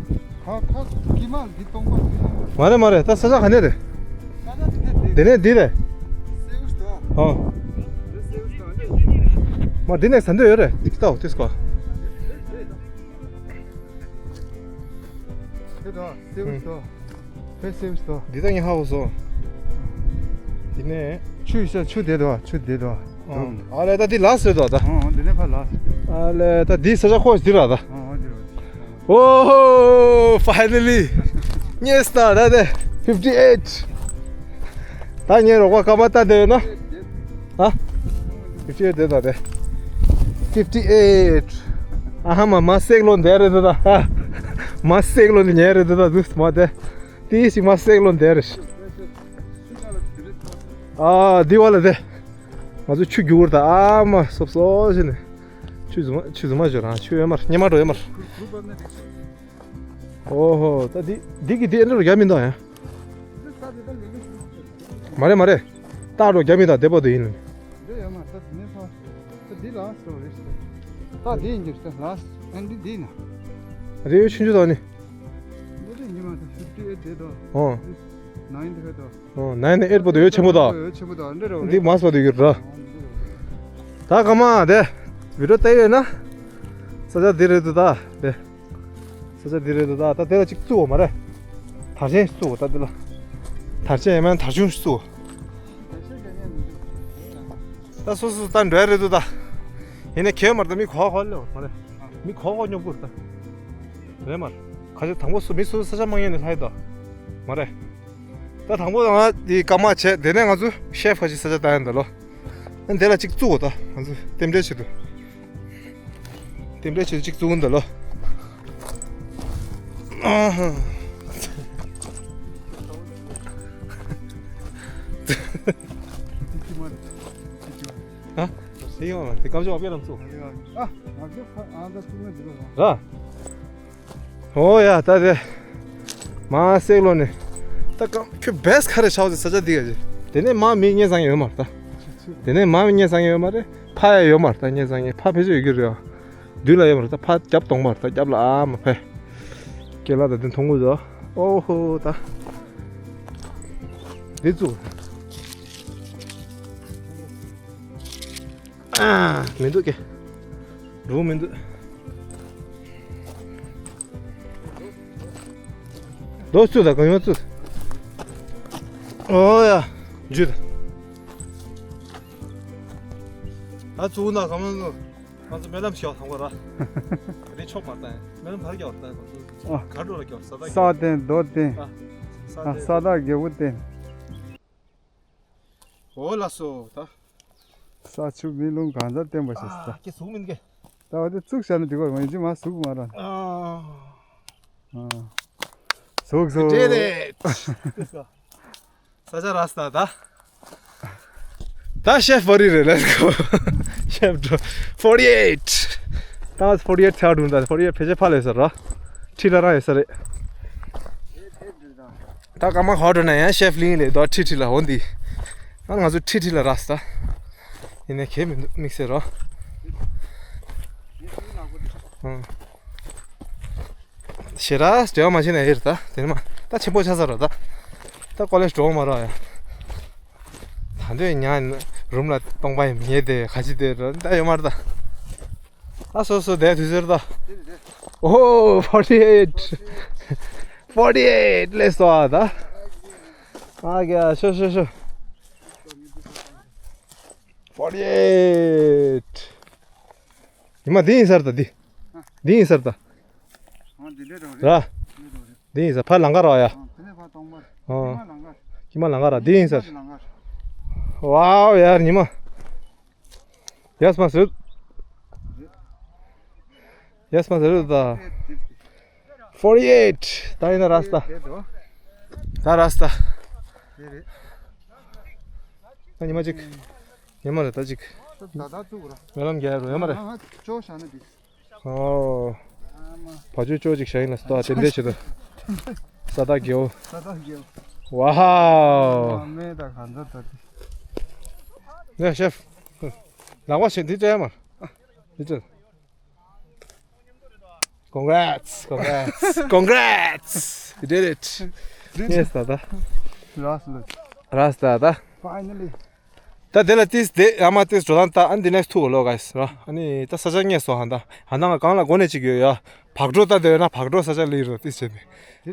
ཁ་ཁ་ཀི་མ་འདི་སྟོང་པ། མ་རེད་མ་རེད། ད་ས་ཆ་ག་ནས་རེད། ས་ཆ་འདི་ནས་འདི། དེ་ནས་འདི་རེད། སེའུ་ཤི་ཏོག་ཨ། སེའུ་ཤི་ཏོག་མ་འདི་ནས་ཟ་འདོད་ཡོད་རེད། འདི་ལྟ་འོ་དེ་སྐོར། དེ་དང་སེའུ་ཤི་ཏོག་དེ་སེའུ་ཤི་ཏོག་འདི་ད་ངས་ཧ་གོ་སོང་། འདི་ནས། ཆུ་ཤ་ཆུ་དེ་དོ་ཆུ་དེ་དོ། ཨ་ལས་ད་འདི་ལ་སོད་དོ་ད། ཨ་འདི་ནས་ཕར་ལ། ཨ་ལས་ད་འདི་ས་ཆ་ཁོ་འདི་ར་ད། ཨ་འདི་ར། Oh, finally! རྙེད་སོང་ད་དེ། fifty eight. ད་ངའི་རོགས་པ་ཀ་མ་ལྟ་བསྡད་ཡོད་ན། ཨ། fifty eight དེ་ད་དེ། fifty eight. ཨ་ཧ་མ་མ་སེག་ལོ་འདས་རེད་ད་ད། ཨ། མ་སེག་ལོ་ནི་ཉལ་རེད་ད་ད་དུས་མ་དེ། དེའི་ཞིག་མ་སེག་ལོ་འདས་རེད། ཨ་འདི་བ་ལ་དེ། ང་ཚོ་ཆུ་རྒྱུག་ར་ད་ཨ་མ་སོབ་སོབ་བྱས་ནས། ཆུ་རྫུན་མ་ཆུ་རྫུན་མ་བྱོས་རང་ཆུ་ཡོད་མར་སྙེ་མ་འགྲོ་ཡོད་མར། ཨོ་ཧོ། ད་འདི་འདི་གི་འདི་ཨེ་འདྲ་རུ་རྒྱ་མི་འདུག་ཡ། མ་རེད་མ་རེད། ཏག་རུ་རྒྱ་མི་འདུག་དེ་པོ་དུ་ཡིན། འདི་ཡོད་མ་ད་འདི་ནས་ཕ། ད་འདི་ལ་སོ་རེད། ད་འདི་ཡིན་གྱི་རེད་ལ། ཨ་འདི་འདི་ན། རེ་ཡོད་ཆུང་ཆུང་དང་ནི། འདི་འདི་ཉི་མ་ད་ཧྥི་ཕི་ཊི་ཨེ་ཊི་དེ་དོ། ཨོ། ནའིན་དེ་དོ། ཨོ། ནའིན་ནས་ཨེཊ་པོ་དེ་ཡོད་ཆེན་པོ་དོ། ཡོད་ཆེན་པོ་དོ་འདྲ་རོ། འདི་མ་སོ་དེ་ཡོད་ར། ད་ག་མ་དེ། བི་ཌིའོ་ལྟ་ཡོད་ན། ས་ཆ་འདི་རེད་འདུག་ད། དེ། ས་ཆ་འདི་རེད་འདུག་ད། ད་དེ་ལ་གཅིག་བཙུགས་འོ་མ་རེད། དར་ཆེན་བཙུགས་འོ་ད་འདི་ལ། དར་ཆེན་ཡང་མིན་དར་ཆུང་བཙུགས་འོ། ད་སོ་སོ་ད་འགྲོ་ཡ་རེད་འདུག་ད། ཡིན་ནའི་གལ་མ་རེད་ད། མི་གོ་གོ་ལེ་མ་རེད། མི་གོ་གོ་སྙོབ་དགོས་རེད་ད། རེད་མ་རེད། ཁ་ཆེ་དང་པོ་སུ་མི་སུ་ས་ཆ་མ་ངེས་ནས་ལྷ་ཡི་ད། མ་རེད། ད་དང་པོ་ང་འདི་སྐར་མ་བྱས་དེ་ནས་ང་ཚོ་ཤེ་ཕ་ཅི་ས་ཆ་ལྟ་ཡ་འདི་ལོ། ཨ་འདི་ལ་གཅིག་བཙུགས་འོ་ད་ང་ཚོ་རྟེན་འབྲེལ་ཆེད་དུ། རྟེན་འབྲེལ་ཆེད་དུ་གཅིག་བཙུགས་འོ་འདི་ལོ། ཨ་ཧ། ཨ། དེ་ཡོང་དེ་སྐབས་ཅིག་བ་པེ་རམ་བཙུགས། ཨ། ང་ཚོ་ཨ་ད་བཙུགས་ན་འགྲིག་གོ། ར། ཨོ་ཡ་ད་དེ། མ་སེག་ལོ་ནས། ད་ཀ་ཁྱོད་བེས་ཁ་རེ་ཆའོ་ཟེར་ས་ཆ་འདི་ག་ཅི། དེ་ནས་མ་མི་ངེས་ཟང་ཡོད་མ་རེད་ད། དེ་ནས་མ་མི་ངེས་ཟང་ཡོད་མ་རེད། ཕ་ཡ་ཡོད་མ་རེད་ད་ངེས་ཟང་ངེས་ཕ་ཕལ་ཆེར་ཡོད་ཀྱི་རེད་ཨ། དུས་ལ་ཡོད་མ་རེད་ད་ཕ་རྒྱབ་གཏོང་མ་རེད་ད་རྒྱབ་ལ་ཨ་མ་ཕེ། སྐེ་ལ་ད་དེ་མཐོང་གི་འདུག་ཨོ་ཧོ་ད། འདི་བཙུགས། ཨ། མི་འདུག་གེ། རུང་མི་འདུག་རྡོ་བཙུགས་དང་གང་ཡོང་བཙུགས། ཨོ་ཡ། འཇུ་དང་། ད་བཙུགས་ན་གང་མང་ང་ཚོ་སྨོན་ལམ་ཞིག་དང་པོ་ར། རེ་ཆོག་མ་བཏང་སྨོན་ལམ་བར་རྒྱག་བཏང་ང་ཚོ་ཨ། གར་འགྲོ་ལ་རྒྱག་ས་བདག་ས་རྟེན་རྡོ་རྟེན། ཨ། ས་ཨ་རྟེན། ས་བདག་རྒྱལ་པོ་རྟེན། འོ་ལགས་སོ་ད། ས་ཆུ་མེ་རླུང་གང་ཟག་བརྟེན་པ་ཞིག་ས། ཨ་ཀྱེ་ཟུག་མིན་གེ། ད་བ་དེ་བཙུགས་བཞག་ན་འགྲིག་པ་མ་ཡིན་ཅི་མ་ཟུག་མ་ར། ཨ། ཨ། ཟུག་ཟུག་རེད་རེད། ས་ཆ་ར་ས་ད། ད་ཤེཕ་བ་རི་རེད། Let's go. ཤེཕ་འགྲོ། forty eight. ད་forty eight ཆགས་འགྲོ་ད། forty eight ཕལ་ཆེར་ཕ་ལས་ས་ར། ཁྲི་ལ་ར་ཡོད་ས་རེད། ད་སྐར་མ་ག་འགྲོ་ན་ཡང་ཤེཕ་ལིང་ལས་ད་ཁྲི་ཁྲི་ལ་འོ་འདི། ད་ང་ཚོ་ཁྲི་ཁྲི་ལ་ར་ས། ཡིན་ནའི་གལ་མི་འདུག་དམིགས་བསལ་རོ། ཨང་། ཞེ་དྲག་འབྲེལ་བ་མ་བྱས་ན་ཡིན་རེད་ད། དེ་ནི་མ་ད་ཆེན་པོ་ཆགས་ཚར་རེད་ད། ད་ཀོ་ལེཇ་འགྲོ་མ་རེད་ཡ། ད་འདོད་ཉ་རུམ་ལ་སྟོང་པ་ཡིན་ཉེ་དེ་ག་ཅི་དེ་རེད་ད་ཡོད་མ་རེད་ད། ཨ་སོ་སོ་དེ་དུས་ཟེར་ད། ཨོ་ཧོ། forty eight. forty eight ལས་སོ་ཨ་ད། ཨ་ག་ཤོ་ཤོ་ཤོ། forty eight. ཉི་མ་འདི་ཡིན་ས་རེད་ད་འདི། འདི་ཡིན་ས་རེད་ད། ཨ་འདི་འདྲ་རེད། ར། འདི་འདྲ་རེད། འདི་ཡིན་ས་ཕར་ལམ་ཁ་ར་ཡ། ཨ་དེ་ནས་ཕར་སྟོང་པར། ཨ། ཀྱི་མ་ལམ་ཁ་ར་འདི་ཡིན་ས་རེད། ལམ་ཁ། ཝའོ་ཡར་ཉི་མ། ཡས་མ་ཟེར། ཡས་མ་ཟེར་ད། forty eight ད་ཡིན་ན་ར་སྟ། ད་ར་སྟ། ད་ཉི་མ་གཅིག་ཉི་མ་རེ་ད་གཅིག་ད་ད་བཙུགས་ར། སྨོན་ལམ་རྒྱག་རོ་ཡོད་མ་རེད། ཨ་ཅོ་ཤ་ན་དེ། ཨོ། བ་ཅོ་ཅོ་གཅིག་ཤ་ཡིན་ལ་སྟོ་དེ་འདྲས་བྱེད་དོ། ས་ད་རྒྱལ་བོ། ས་ད་རྒྱལ་བོ། ཝའོ། མེ་ད་ག་འཛོ་ད་དེ། ནས་ཤེཕ། ལག་པ་ཞིག་འདི་སྤྲད་ཡ་མ། འདི་སྤྲད། Congrats, congrats, congrats! You did it! Yes, ད་ད། ར་སི་ལ། ར་སི་ད་ད། Finally. ད་དེ་ལ་ཏིས་དེ་ཨ་མ་ཏིས་འགྲོ་སྟངས་ད་ཨན་དེ་next two ལོ་guys ར། ཨ་ནི་ད་ས་ཆ་རྙེད་སོང་ཧ་ད། ཧ་ན་ང་གང་ལ་སྒོ་ནས་ཅིག་ཡོད་ཡ། བག་དྲོ་ད་དེ་ཡོད་ན་བག་དྲོ་ས་ཆ་ལི་རོ་ཏིས་བྱས་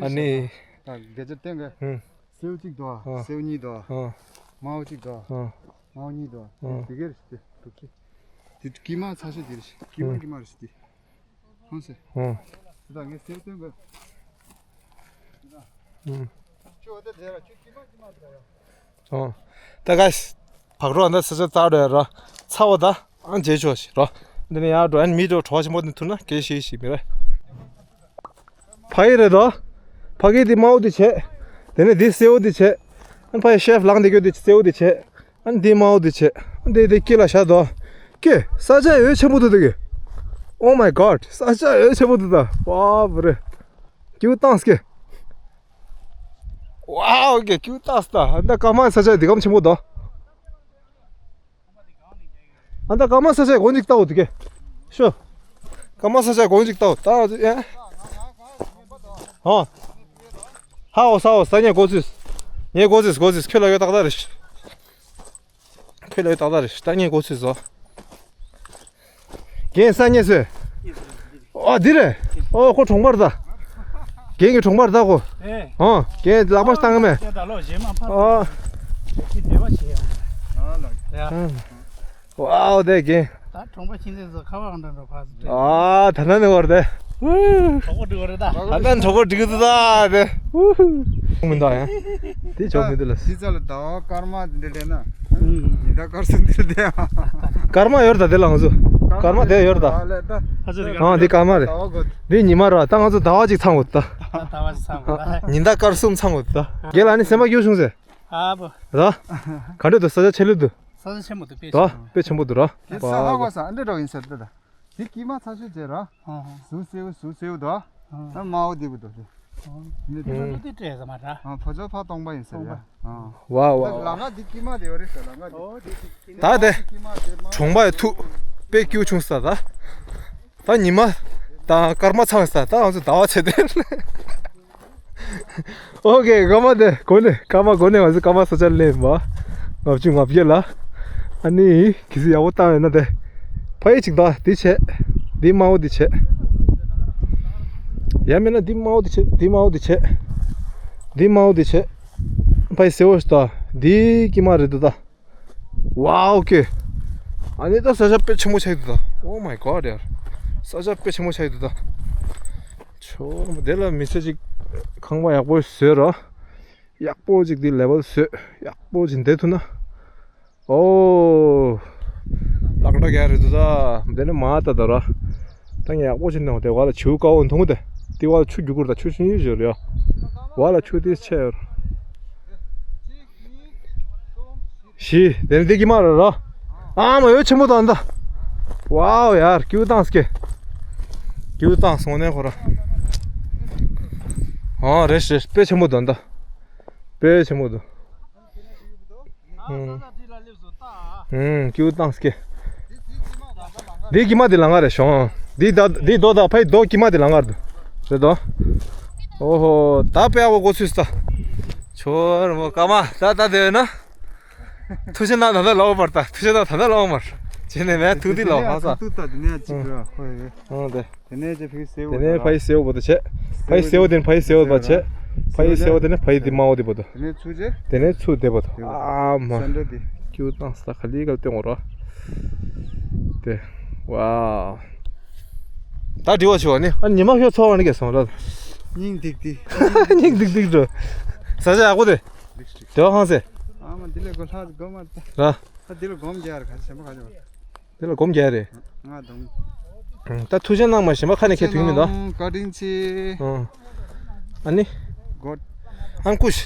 ནས། ཨ་ནི། ད་དགེ་ཆེ་བསྟན་གི། ཧུམ། སེའུ་གཅིག་དོ། ཨ། སེའུ་གཉིས་དོ། ཨ། མའོ་གཅིག་དོ། ཨ། མའོ་གཉིས་དོ། ཨ། དེ་གེ་རེ་ཞིག་དེ་དུག་ཅི། དེ་ཀི་མ་ཚ་ཤོས་དེ་རེ་ཞིག་ཀི་མ་ཀི་མ་རེ་ཞིག་དེ། ཧང་སེ། ཨ། དེ་ད་ངས་སེའུ་སྟོན་གི། ཨ། ཁྱོད་འོ་དེ་དེ་ར་ཁྱོད་ཀི་མ་ཀི་མ་དེ་ར་ཡ། ཨ། ད་ག་བག་རོ་འདི་ས་ཆ་རྩ་འགྲོ་ཡ་རོ། ཚ་བོ་ད་ཨང་རྗེས་ཆོག་ཞིག་རོ། འདི་ནས་ཡར་འགྲོ་ཨན་མི་འགྲོ་གྲོགས་ཆེན་པོ་འདི་ཐུག་ན་སྐད་ཤེས་ཤིག་མི་རེད། ཕ་ཡི་རེད་དོ། ཕ་གི་འདི་དམར་བོ་འདི་བྱས། དེ་ནས་འདི་སེར་བོ་འདི་བྱས། ཨན་ཕ་ཡི་ཤེཕ་ལངས་འདི་གྱོད་འདི་སེར་བོ་འདི་བྱས། ཨན་འདི་དམར་བོ་འདི་བྱས། ཨན་འདི་འདི་དཀྱིལ་ལ་བཞག་དོ། ཀྱེ་ས་ཆ་ཡོད་ཆེན་པོ་འདུག་འདི་གི། Oh my god ས་ཆ་ཡོད་ཆེན་པོ་འདུག་ད། ཝ་བུ་རེ། ཀྱུ་ཏང་སྐྱེ། ཝའོ་ཀྱེ་ཀྱུ་ཏང་སྟ། ཨན་ད་ཀ་མ་ས་ཆ་འདི་གམ་ཆེན་པོ་དོ། ཨ་ད་ཀ་མ་ས་ཆ་གོ་འཇིག་ལྟ་འོ་དེ་གེ། ཤོ། ཀ་མ་ས་ཆ་གོ་འཇིག་ལྟ་འོ་ད་ཡ། ཧོ། ཧ་འོ་ས་འོ་ས་ངས་གོ་ཚུས། ངས་གོ་ཚུས་གོ་ཚུས་ཁྱོད་ལ་ཡོད་ཏག་ཏག་རེད། ཁྱོད་ལ་ཡོད་ཏག་ཏག་རེད་ད་ངས་གོ་ཚུས་སོ། རྒན་ས་ངས་སོས། ཨོ་འདི་རེད། ཨོ་ཁོ་གྲོང་པར་ད། རྒན་གྱི་གྲོང་པར་ད་ཁོ། ཨེ། ཨོ་རྒན་ལག་པ་བཏང་གི་མེད། ཨོ། ཨོ། ཝའོ་དེ་རྒན། ད་གྲོང་པ་ཤིང་ཚན་ཚོ་ཁ་བ་འདྲ་འདྲ་ཕ་སི། ཨ་ད་ན་ནི་བར་དེ། གྲོགས་པོ་འགྲིག་བ་རེད་ད། ད་ན་གྲོགས་པོ་འགྲིག་འདུག་ད་དེ། མི་འདུག་ཡ། དེ་ཆོག་མི་འདུག་ལ། དེ་ཚ་ལ་ཟླ་བ་སྐར་མ་འདི་འདྲ་ན། ཉི་ཟླ་སྐར་གསུམ་འདི་འདྲ་དེ། སྐར་མ་ཡོད་ད་དེ་ལ་ང་ཚོ། སྐར་མ་དེ་ཡོད་ད། ཨ་འདི་སྐར་མ་རེད། ད་ང་ཚོ་ཟླ་བ་གཅིག་ཚང་བ་ད། ད་བ་གཅིག་ཚང་བ། ཉི་ཟླ་སྐར་གསུམ་ཚང་བ་ད། རྒན་ལ་ནི་སེམས་པ་སྐྱོ་བྱུང་ཟེར། ཨ་བོ། ར། ག་འདྲ་འདུག་ས་ཆ་ཆེ་ལུགས་འདུག་ས་ཆ་ཆེན་པོ་འདུག་དཔེ་ད་ཆེན་པོ། དཔེ་ཆེན་པོ་འདུག་ར། དེ་ས་ཧ་གོ་ས་ཨ་འདྲ་འདྲ་ཡིན་ཟེར་ཏེ་ད། དེ་ཀི་མ་ཚ་ཤོས་བྱས་ར། ཧོ་ཧོ། ཟུག་སེའུ་ཟུག་སེའུ་འདུག་ཨ་མ་འོ་དེ་བུ་འདུག་དེ། ཧོ། མི་དེ་ལ་ལུ་དེ་སྤྲད་ས་མ་ར། ཨ་ཕོ་ཅོ་ཕ་སྟོང་པ་ཡིན་ཟེར་ཡ། ཨ། ཝ་ཝ་ཝ། ལ་ང་དེ་ཀི་མ་དེ་བ་རེད་ཟེར་ལ་ང་དེ། ད་དེ། གྲོང་པ་ཡི་ཐུག་དཔེ་སྐྱིད་བྱུང་ས་ད། ད་ཉི་མ། ད་སྐར་མ་ཚང་ས་ད་ང་ཚོ་ཟླ་བ་ཆེ་དེ། ཨོ་ཀེ་སྐར་མ་དེ་གོ་ནས་སྐར་མ་གོ་ནས་ང་ཚོ་སྐར་མ་ས་ཆ་ལེན་པ། ལྔ་བཅུ་ང་བརྒྱད་ལ། ཨ་ནི་གི་སི་ཡག་པོ་བཏང་ཡོད་ན་དེ། ཕ་ཡི་ཅིག་ད་དེ་བྱས། དེ་དམར་བོ་དེ་བྱས། ཡང་མིན་ན་དེ་དམར་བོ་དེ་བྱས་དེ་དམར་བོ་དེ་བྱས། དེ་དམར་བོ་དེ་བྱས། ཕ་ཡི་སེར་བོ་ཞིག་ད་དེ་ཀི་མ་རེད་འདུག་ད། ཝའོ་ཀེ། ཨ་ནི་ད་ས་ཆ་དཔེ་ཆེན་པོ་ཆགས་འདུག་ད། Oh my god ཡར། ས་ཆ་དཔེ་ཆེན་པོ་ཆགས་འདུག་ད། ཆོ་དེ་ལ་མི་ཚེ་ཅིག་ཁང་པ་ཡག་པོ་བཟོས་རོ། ཡག་པོ་ཅིག་དེ་ལེ་བལ་བཟོས་ཡག་པོ་ཅིག་བསྡད་ཐུབ་ན། ཨོ། ལག་འདྲ་རྒྱག་རེད་འདུག་ད། དེ་ནི་མ་ད་ད་ར། ད་ངས་ཡག་པོ་ཅིག་ནང་དེ་བ་ལ་ཆུ་དཀར་བོ་མཐོང་གི་དེ། དེ་བ་ལ་ཆུ་རྒྱུག་གུར་ད་ཆུ་ཤིང་ཡོད་ཟེར་ཡ། བ་ལ་ཆུ་དེ་ཆེ་ཡོད། བཞི། དེ་ནི་དེ་གི་མ་ར་ར། ཨ་མ་ཡོད་ཆེན་པོ་དང་ད། ཝའོ་ཡར་ཀྱུ་ཏང་སྐེ། ཀྱུ་ཏང་སོང་ནས་ཁོ་ར། ཨ་རེད་རེད་དཔེ་ཆེན་པོ་དང་ད། དཔེ་ཆེན་པོ་དང་། ཨུམ། ཨུམ། ཀྱུ་ཏང་སྐེ། འདི་གི་མ་འདི་ལ་ང་རེ་ཤོང་། འདི་ད་འདི་རྡོ་ད་ཕའི་རྡོ་གི་མ་འདི་ལ་ང་རེ་འདུག་རེད་དོ། ཨོ་ཧོ་ད་དཔེ་ཨ་བོ་གོ་ཚུལ་ས། ཆོར་མོ་ཀ་མ་ད་ད་དེ་ན། ཐུགས་ཆེ་ན་ད་ད་ལོག་པར་ད་ཐུགས་ཆེ་ན་ད་ད་ལོག་མར། ཅེ་ནས་མེད་ཐུགས་འདི་ལོག་ཧ་ས། ཐུགས་ད་འདི་ནས་ཅིག་ར་ཧོ་ཡེ། ཨང་དེ། དེ་ནས་ཅེ་ཕི་སེའུ་དེ་ནས་ཕ་ཡི་སེའུ་བོ་དེ་བྱས། ཕ་ཡི་སེའུ་དེ་ནས་ཕ་ཡི་སེའུ་བོ་བྱས། ཕ་ཡི་སེའུ་དེ་ནས་ཕ་ཡི་དེ་མ་འོ་དེ་བོ་དེ། དེ་ནས་ཚུར་བྱས། དེ་ནས་ཚུར་དེ་བོ་དེ། ཨ་མ། སན་ཌེ་དེ། ཀྱུ་ཏང་ས་ཁ་ལི་གལ་ཏེ་ངོ་ར། དེ། ཝའོ། ད་འདྲི་བ་ཆོག་ནི། ཨ་ཉི་མ་ཁྱོད་ཚོར་བ་ནི་གས་སོང་ར། སྙིང་ཏིག་ཏིག་སྙིང་ཏིག་ཏིག་འགྲོ། ས་ཆ་ཡག་པོ་རེད། བདེ་བ་ཁང་ཟེ། ཨ་མ་འདི་ལས་གོ་ལྷ་གོ་མ་ད། ར། ད་འདི་ལ་སྒོམ་རྒྱག་ར་ག་ཞེན་པ་ག་ཅོ། འདི་ལ་སྒོམ་རྒྱག་རེད། ང་དང་། ད་ཐུགས་རྗེ་གནང་མ་ཞེན་པ་ཁ་ནས་ཁྱེད་ཐུག་མི་འདུག་བཀའ་དྲིན་ཆེ། ཨ་ནི། གོ་ཨང་ཀུཤ།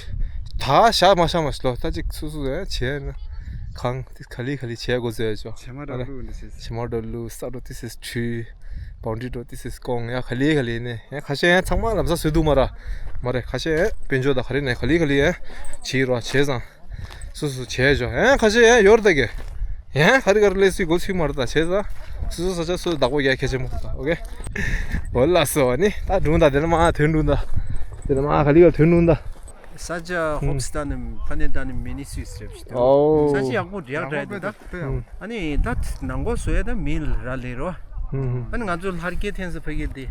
ད་ཤ་མ་ཤ་མ་ཤ་ལོ། ད་ཅིག་སུ་སུ་ཡ་བྱས་ན། གང་། དེ་ག་ལི་ག་ལི་བྱས་དགོས་ཟེར་ཅོ། བྱེ་མ་འགྲོ་ལུ་འདི་ཟེར། བྱེ་མ་འགྲོ་ལུ་ས་འགྲོ་དེ་ཟེར་ཁྲུས། བང་ཌི་འགྲོ་དེ་ཟེར་སྐོང་ཡ་ག་ལི་ག་ལི་ནས་ཡ་ཁ་ཤས་ཡ་ཚང་མ་ལམ་སང་བཟོས་འདུག་མ་ར། མ་རེད་ཁ་ཤས་ཡ་དཔལ་འབྱོར་དང་ག་རེ་ནས་ག་ལི་ག་ལི་ཡ་བྱེད་རོགས་བྱས་ཙང་། སུ་སུ་བྱས་ཅོ་ཡ་ཁ་ཤས་ཡ་ཡོར་ད་གེ། ཡ་ག་རེ་ག་རེ་ལས་སུའི་སྒོ་ཚུལ་མ་རེད་ད་བྱས་ཙང་། སུ་སུ་ས་ཆ་སུ་བདག་པོ་རྒྱག་གལ་ཆེན་པོ་རེད་ད། ཨོ་ཀེ། འོ་ལགས་སོ་ནི་ད་འགྲུང་ད་དེ་ལ་མ་ཐོན་འགྲུང་ད། དེ་ལ་མ་ག་ལི་ག་ཐོན་འགྲུང་ད། ས་ཆ་ཧོབ་སི་ད་ནི་ཕ་ནེ་ད་ནི་མི་ནི་སུས་རེབ་ཤི་ཏོ། ཨོ། ས་ཆ་ཡག་པོ་རེད་རེད་ད། ཨ་ནི་ད་ནང་སྒོ་བཟོ་ཡ་ད་མི་ར་ལས་རོ། ཨ་ནི་ང་ཚོ་ལྷར་སྐྱེ་ཐེན་སི་ཕ་གི་དེ།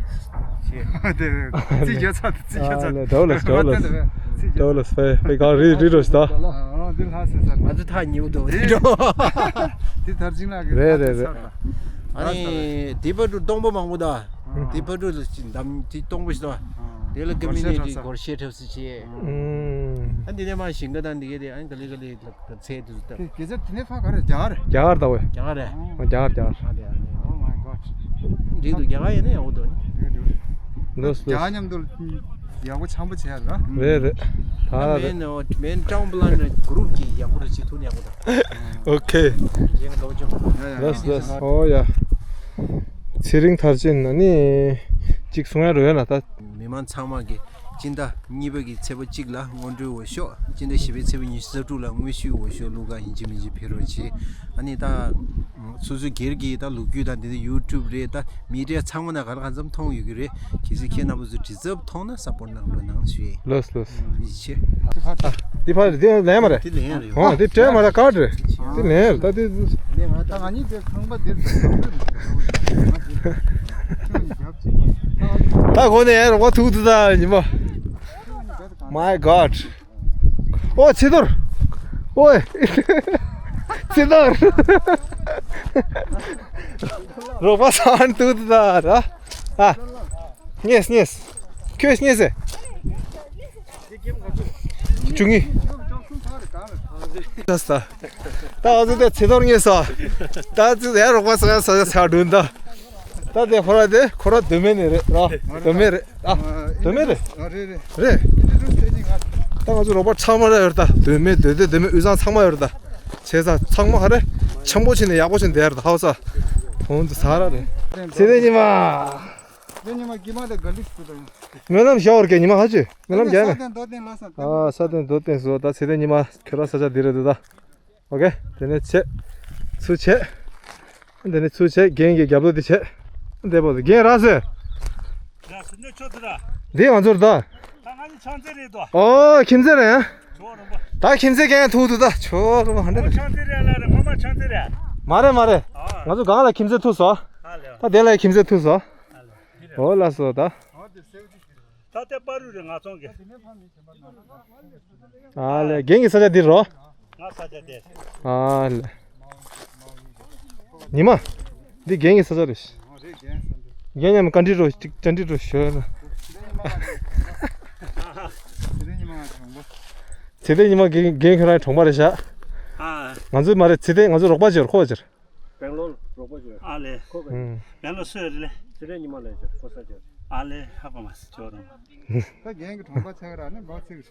དེ་རྩིས་རྒྱག་ཚ་དེ་རྩིས་རྒྱག་ཚ། ཨ་ལེ་འདྲ་བོ་ལ་འདྲ་བོ་ལ། འདྲ་བོ་ལ་སྤེ་སྤེ་གང་རི་རི་རོ་ཞིག་ད། འདི་ལྷ་སེ་ས་ང་ཚོ་ཐག་ཉེ་བོ་དོ་རི་འགྲོ། དེ་དར་ཅིང་ལ་གི་རེད་རེད་རེད། ཨ་ནི་དེ་པ་དུ་སྟོང་པ་མང་པོ་ད། དེ་ཕ་དྲུག་ལ་ཅིག་འདམ་དེ་སྟོང་པ་ཞིག་དང་། དེ་ལ་ཀ་མི་ནི་ཊི་སྒོར་གཞས་འཁྲབ་སྲིད་ཅེས། ཨ་འདི་ནས་མ་ཞིང་ཁ་དང་འདི་གས་དེ་ཨ་ནི་ག་ལེ་ག་ལེ་ལ་ཚད་དུ་ད། དེ་སྐད་ཆ་དེ་ནས་ཕ་ག་རེ་རྒྱ་གར། རྒྱ་གར་ད་བས། རྒྱ་གར་རེད། ཨ་རྒྱ་གར་རྒྱ་གར། ཨ་དེ་ཨ་དེ། Oh my god། འགྲིག་འདུག་རྒྱ་གར་ཡིན་ན་ཡག་པོ་འདུག་ལོས་ལོས། རྒྱ་གར་མཉམ་དུ་ཡག་པོ་འཆམ་པོ་བྱས་ཡ་ར། རེད་རེད། ད་རེད། མེན་མེན་ཀྲང་པ་ལན་གུ་རུབ་ཀྱི་ཡག་པོ་རེ་བྱེད་ཐུབ་ན་ཡག་པོ་ད། ཨོ་ཁེ། ལོས་ལོས། ཨོ་ཡ། ཚེ་རིང་མཐར་ཕྱིན་ན་ནི། གཅིག་གསུང་ཡ་རོ་ཡོད་ན་ད། མི་མང་ཚང་མ་གི་སྤྱི་ཟླ་གཉིས་པ་གི་ཚེས་པ་གཅིག་ལ་སྔོན་འགྲོའི་འོས་ཤོག་སྤྱི་ཟླ་བཞི་པའི་ཚེས་པ་ཉི་ཤུ་རྩ་དྲུག་ལ་དངོས་ཤུགས་འོས་ཤོག་བླུག་ག་ཡིན་གཅིག་མིན་གཅིག་ཕེབས་རོགས་གྱིས། ཨ་ནི་ད། སོ་སོའི་སྒེར་གྱི་ད་ལོ་རྒྱུས་དང་འདི་ཚོ་ཡུ་ཊུབ་རེད་ད་མི་ཌི་ཡ་ཚང་མ་ན་ག་ལ་གང་འཚམ་མཐོང་ཡོད་ཀྱི་རེད། གལ་སྲིད་ཁྱེད་རྣམ་པ་ཚོ་དྲི་ཚབ་མཐོང་ན་སཔོར་གནང་རོགས་གནང་ཞུ་ཡས། ལོས་ལོས། ཡིད་ཆེས། འདི་ཕར་འདི་ལེན་མ་རེད། འདི་ལེན་རེད། ཨོ་འདི་སྤྲད་མ་རེད་ཀར་རེད། འདི་ལེན་རེད་ད་འདི། ད་ང་གཉིས་དེ་ཁང་པ་འདིར་ད་གོ་ནས་ཡར་རོགས་པ་ཐུག་འདུག་ད་ཉི་མ། My God། ཨོ་ཚེ་རྡོར། ཨོའི། ཚེ་རྡོར། རོགས་པ་སང་ཐུག་འདུག་ད་ར། ཨ། རྙེད་རྙེད། ཁྱོད་རྙེད་ཟེ། བཅུ་གཉིས། ད་ས། ད་ཨ་ཙི་དེ་ཚེ་རྡོར་རྙེད་སོང་། ད་ཨ་ཙི་དེ་རོགས་པ་སང་ས་ས་ས་འགྲོ་ད། ད་དེ་ཁོ་ར་དེ་ཁོ་ར་མདོ་སྨད་ནས་རེད་ར། མདོ་སྨད་རེད་ཨ། མདོ་སྨད་རེད། རེད་རེད། རེད། ད་ང་ཚོ་རོགས་པ་ཚང་མ་ར་ཡོད་ད། མདོ་སྨད་མདོ་སྟོད་མདོ་སྨད་དབུས་གཙང་ཚང་མ་ཡོད་ད། བྱས་ཙང་ཚང་མ་ཧ་རེ། ཆེན་པོ་བྱས་ནས་ཡག་པོ་བྱས་ནས་བསྡད་ཡ་རེད་ད་ཧའོ་ས། ཧོན་དུ་ས་ར་རེད། ཚེ་བརྟན་ཉི་མ། ཚེ་བརྟན་ཉི་མ་གི་མ་དེ་ག་ལིག་སུ་དང་། སྨོན་ལམ་ཞུ་བར་གྱི་ཉི་མ་ཧ་ཅི། སྨོན་ལམ་རྒྱག་ནས། ས་བརྟན་རྡོ་བརྟན་ལ་ས་བརྟན། ཨ་ས་བརྟན་རྡོ་བརྟན་སོ་ད་ཚེ་བརྟན་ཉི་མ་ཁྱོད་ར་ས་ཆ་འདི་རེད་འདུག་ད། ཨོ་ཀེ། དེ་ནས་ཆེ། ཚུར་ཆེ། དེ་ནས་ཚུར་ཆེ་རྒན་གྱི་རྒྱབ་ལོགས་དེ་ཆེ། འདས་པོ་དེ་རྒན་ར་སེ། ར་སེ་ནས་ཆོ་ཚུར་ར། འདི་ང་ཚོར་ད། ད་ང་ནི་ཆང་རྩེ་རེད་དོ། ཨོ་ཁྱིམ་མཚེས་རེད། ཇོ་རོང་པ། ད་ཁྱིམ་མཚེས་རྒན་ཐུག་འདུག་ད་ཇོ་རོང་པ་ཧ་འདྲ་རེད། ཆང་རྩེ་རེད་ལ་རེད་ངོ་མ་ཆང་རྩེ་རེད། མ་རེད་མ་རེད། ཨ། ང་ཚོ་སྒང་ལ་ཁྱིམ་མཚེས་ཐུག་སོང་། ཨ་ལེ། ད་དེ་ལ་ཁྱིམ་མཚེས་ཐུག་སོང་། ཨ་ལེ། ཨོ་ལགས་སོ་ད། ད་ལྟའི་པ་རུ་རེད་ང་ཚོང་གི། ཨ་ལེ་རྒན་གྱི་ས་ཆ་འདི་རོ། ང་ས་ཆ་དེ། ཨ་ལེ། ཉི་མ། འདི་རྒན་གྱི་ས་ཆ་རེད། རྒན་མཉམ་བཀའ་འདྲི་རོ་ཅིག་བཅར་འདྲི་རོ་ཞོ་ན། ཚེ་བརྟན་ཉི་མ་རྒན་རྒན་ཁྱོད་རང་གྲོང་པ་རེད་ཤག་ཨ། ང་ཚོ་མ་རེད་ཚེ་བརྟན་ང་ཚོ་རོགས་པ་བྱེད་རོགས་པ་བྱེད། སྦེང་ལོར་རོགས་པ་བྱོས། ཨ་ལེ། ཁོ་ག་ཡིན། སྦེང་ལོར་སུ་ཡོད་རེད་ལེ། ཚེ་རིང་ཉི་མ་ལས་བྱོས་ཁོ་ས་བྱོས། ཨ་ལེ་ཧ་གོ་མ་སི་ཅོ་རང་། ད་རྒན་གྱི་གྲོང་པ་ཆགས་ར་ནི་འབག་ཚིག་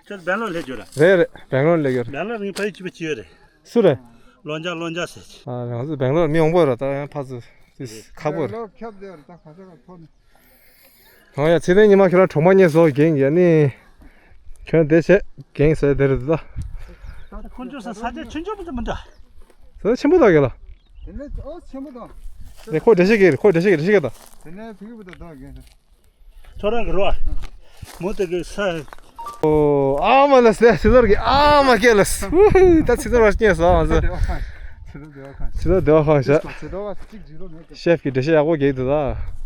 ཁྱོད་སྦེང་ལོར་ལས་བྱོས་ར། རེད་རེད་སྦེང་ལོར་ལས་ཡོད་རེད། སྦེང་ལོར་ངའི་ཕ་ཡུལ་གཅིག་པ་གཅིག་ཡོད་རེད། སུ་རེད། ལོ་འཇག་ལོ་འཇག་ཟེར་གྱི། ཨ་ང་ཚོ་སྦེང་ལོར་མི་ཡོང་པོ་ར་ད་ཡང་ཕ་ཚོ་ཁག་པོ་རེད། ལོ་ཁྱབ་བསྡད་ར་ད་ཁ་ཤ་ཁ་ཐོག་ནས། ཨོ་ཡ་ཚེ་བརྟན་ཉི་མ་ཁྱོད་རང་གྲོང་པ་རྙེད་སོང་རྒན་ཡ་ནི། ཁྱོད་དེ་བྱས་རྒན་ཟེར་དེ་རེད་ད། ཁོང་ཚོ་ས་ས་ཆ་ཆུང་ཆུང་མི་འདུག་མི་འདུག་ས་ཆ་ཆེན་པོ་དག་གི་ལ། དེ་ནས་ཨོ་ཆེན་པོ་དང་། ནས་ཁོ་འགྲེལ་བཤད་གི་ཁོ་འགྲེལ་བཤད་གི་འགྲེལ་བཤད་གི་ད། དེ་ནས་ཕི་གི་བུ་དང་དག་རྒན་ཟེར། ཁྱོད་རང་གི་རོ། མོ་དེ་གི་ས། ཨོ་ཨ་མ་ལ་སེ་སེ་ལོར་གི་ཨ་མ་སྐད་ལ་སེ། ད་སེ་ལོར་བ་སྐྱེས་སོང་ཨ་ཟེར། ཚེ་རྡོ་བདེ་བ་ཁང་ཤག་ཚེ་རྡོ་བདེ་བ་ཁང་ཤག་ཚེ་རྡོ་བ་གཅིག་བརྗེ་རོགས་མེད་ཀྱི། ཤེཕ་གི་འགྲེལ་བཤད་ཡག་པོ་རྒྱག་འདུག་ད།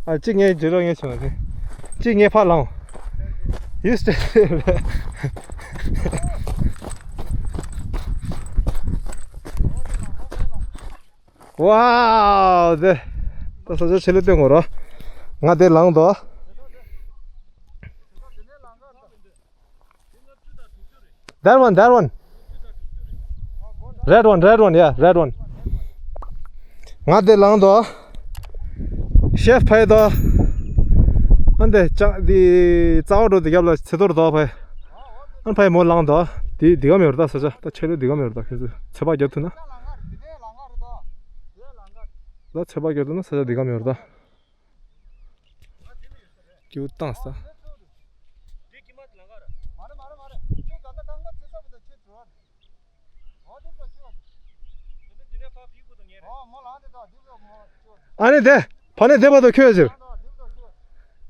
ཨ་གཅིག་ངས་བརྗེ་རོགས་ངས་བྱུང་བ་རེད། གཅིག་ངས་ཕར་ལངས། ཡིས་ཏེ། ཝའོ་དེ། ད་ས་ཆ་ཆེ་ལེ་སྟོན་དགོས་ར། ང་དེ་ལངས་དོ། That one, that one. Red one, red one, yeah, red one. ང་དེ་ལངས་དོ། ཤེབ་ཕའི་དོ། ཨ་འདི་ཅང་འདི་རྩ་བ་འགྲོ་འདི་རྒྱབ་ལ་ཚེ་ཐོར་དོ་ཕའི། ཨ་ཕའི་མོ་ལངས་དོ། འདི་འདི་ག་མི་རུ་ད་ས་ཆ་ད་ཆེ་ལེ་འདི་ག་མི་རུ་ད་ཁྱོད་ཚོ་ཚེ་པ་རྒྱབ་ཐུབ་ན། ད་ཚེ་པ་རྒྱབ་ཐུབ་ན་ས་ཆ་འདི་ག་མི་རུ་ད། སྐྱིད་པོ་བཏང་ས། ཨ་ནི་དེ་ཕ་ནི་དེ་བར་དུ་ཁྱོད་ཟེར།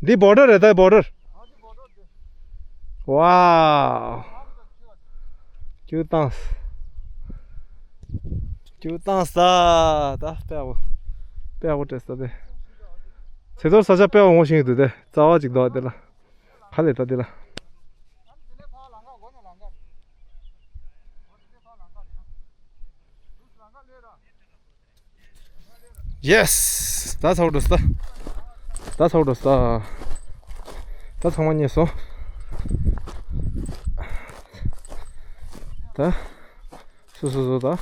འདི་བོ་ཌར་རེད་ད་བོ་ཌར། ཝའོ། སྐྱིད་པོ་བཏང་ས། སྐྱིད་པོ་བཏང་ས། ད་དཔེ་ཡག་པོ། དཔེ་ཡག་པོ་སྤྲད་ས་དེ། ཚེ་ཐོར་ས་ཆ་དཔེ་ཡག་པོ་ངོ་ཤེས་ཀྱི་འདུག་དེ་རྩ་བ་ཅིག་འདུག་དེ་ལ། ག་ལེ་ད་དེ་ལ། Yes. ད་ཚར་འགྲོ་ས། ད་ཚར་འགྲོ་ས། ད་ཚང་མ་རྙེད་སོང་། ད། སོ་སོ་སོ་ད།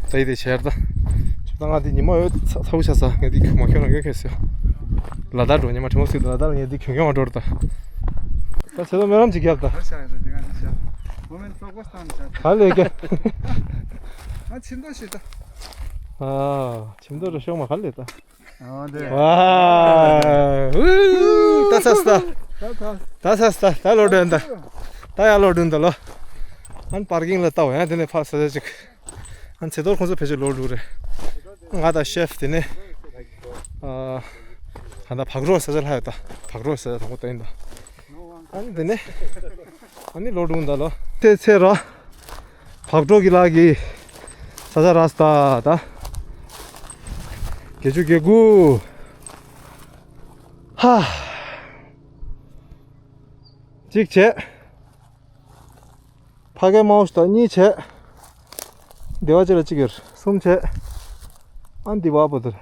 ད་ཡི་དེ་བྱས་ད། ད་ང་དེ་ཉི་མ་ཡོད་ཚ་ཚ་བོ་ཆགས་ས་ངས་དེ་མ་ཁྱོད་རང་ཁྱོད་ཁྱོད་ཟེར། ལ་དྭགས་འགྲོ་ཉི་མ་དྲི་མོ་ཟིག་ལ་དྭགས་ལ་ངས་དེ་ཁྱོད་ཁྱོད་འགྲོ་ད། ད་ཚེ་ཐོ་མེ་རམ་ཅིག་རྒྱབ་ད། ད་ཤ་ཡོད་དེ་ག་ནས་ཤ། མོ་མེན་ཚོགས་པ་སྟངས་ཤ། ག་ལས་ཀྱ། ང་ཆིམ་ཐོ་ཤི་ད། ཨ་ཆིམ་ཐོ་རུ་ཤོག་མ་ག་ལས་ད། ཨ་དེ། ཝའོ། ད་ས་སྟ། ད་ད། ད་ས་སྟ་ད་ལོ་དྲན་ད། ད་ཡ་ལོ་དྲན་ད་ལོ། ཨན་པར་ཀིང་ལ་ལྟ་བ་ཡང་དེ་ནས་ཕར་ས་ཆ་ཅིག་ཨན་ཚེ་ཐོར་ཁོང་ཚོ་ཕལ་ཆེར་ལོ་དྲུག་རེད། ང་དང་ཤེབ་དེ་ནས། ཨ། ད་ད་བག་རོ་ས་ཆ་ལྷ་ཡོད་ད། བག་རོ་ས་ཆ་དང་པོ་ད་ཡིན་ད། ཨ་ནི་དེ་ནས། ཨ་ནི་ལོ་དྲུག་ད་ལོ། དེ་ཚེ་ར། བག་རོ་གི་ལག་གི། ས་ཆ་ར་སྟ་ད། བརྒྱད་ཅུ་གྱ་དགུ། ཧ། གཅིག་བྱས། ཕ་གའི་མའོ་ཤི་ད་གཉིས་བྱས། སྡེ་བ་གཅིག་ལ་གཅིག་ཡོད་གསུམ་བྱས། ཨན་དི་བ་པོ་དེར།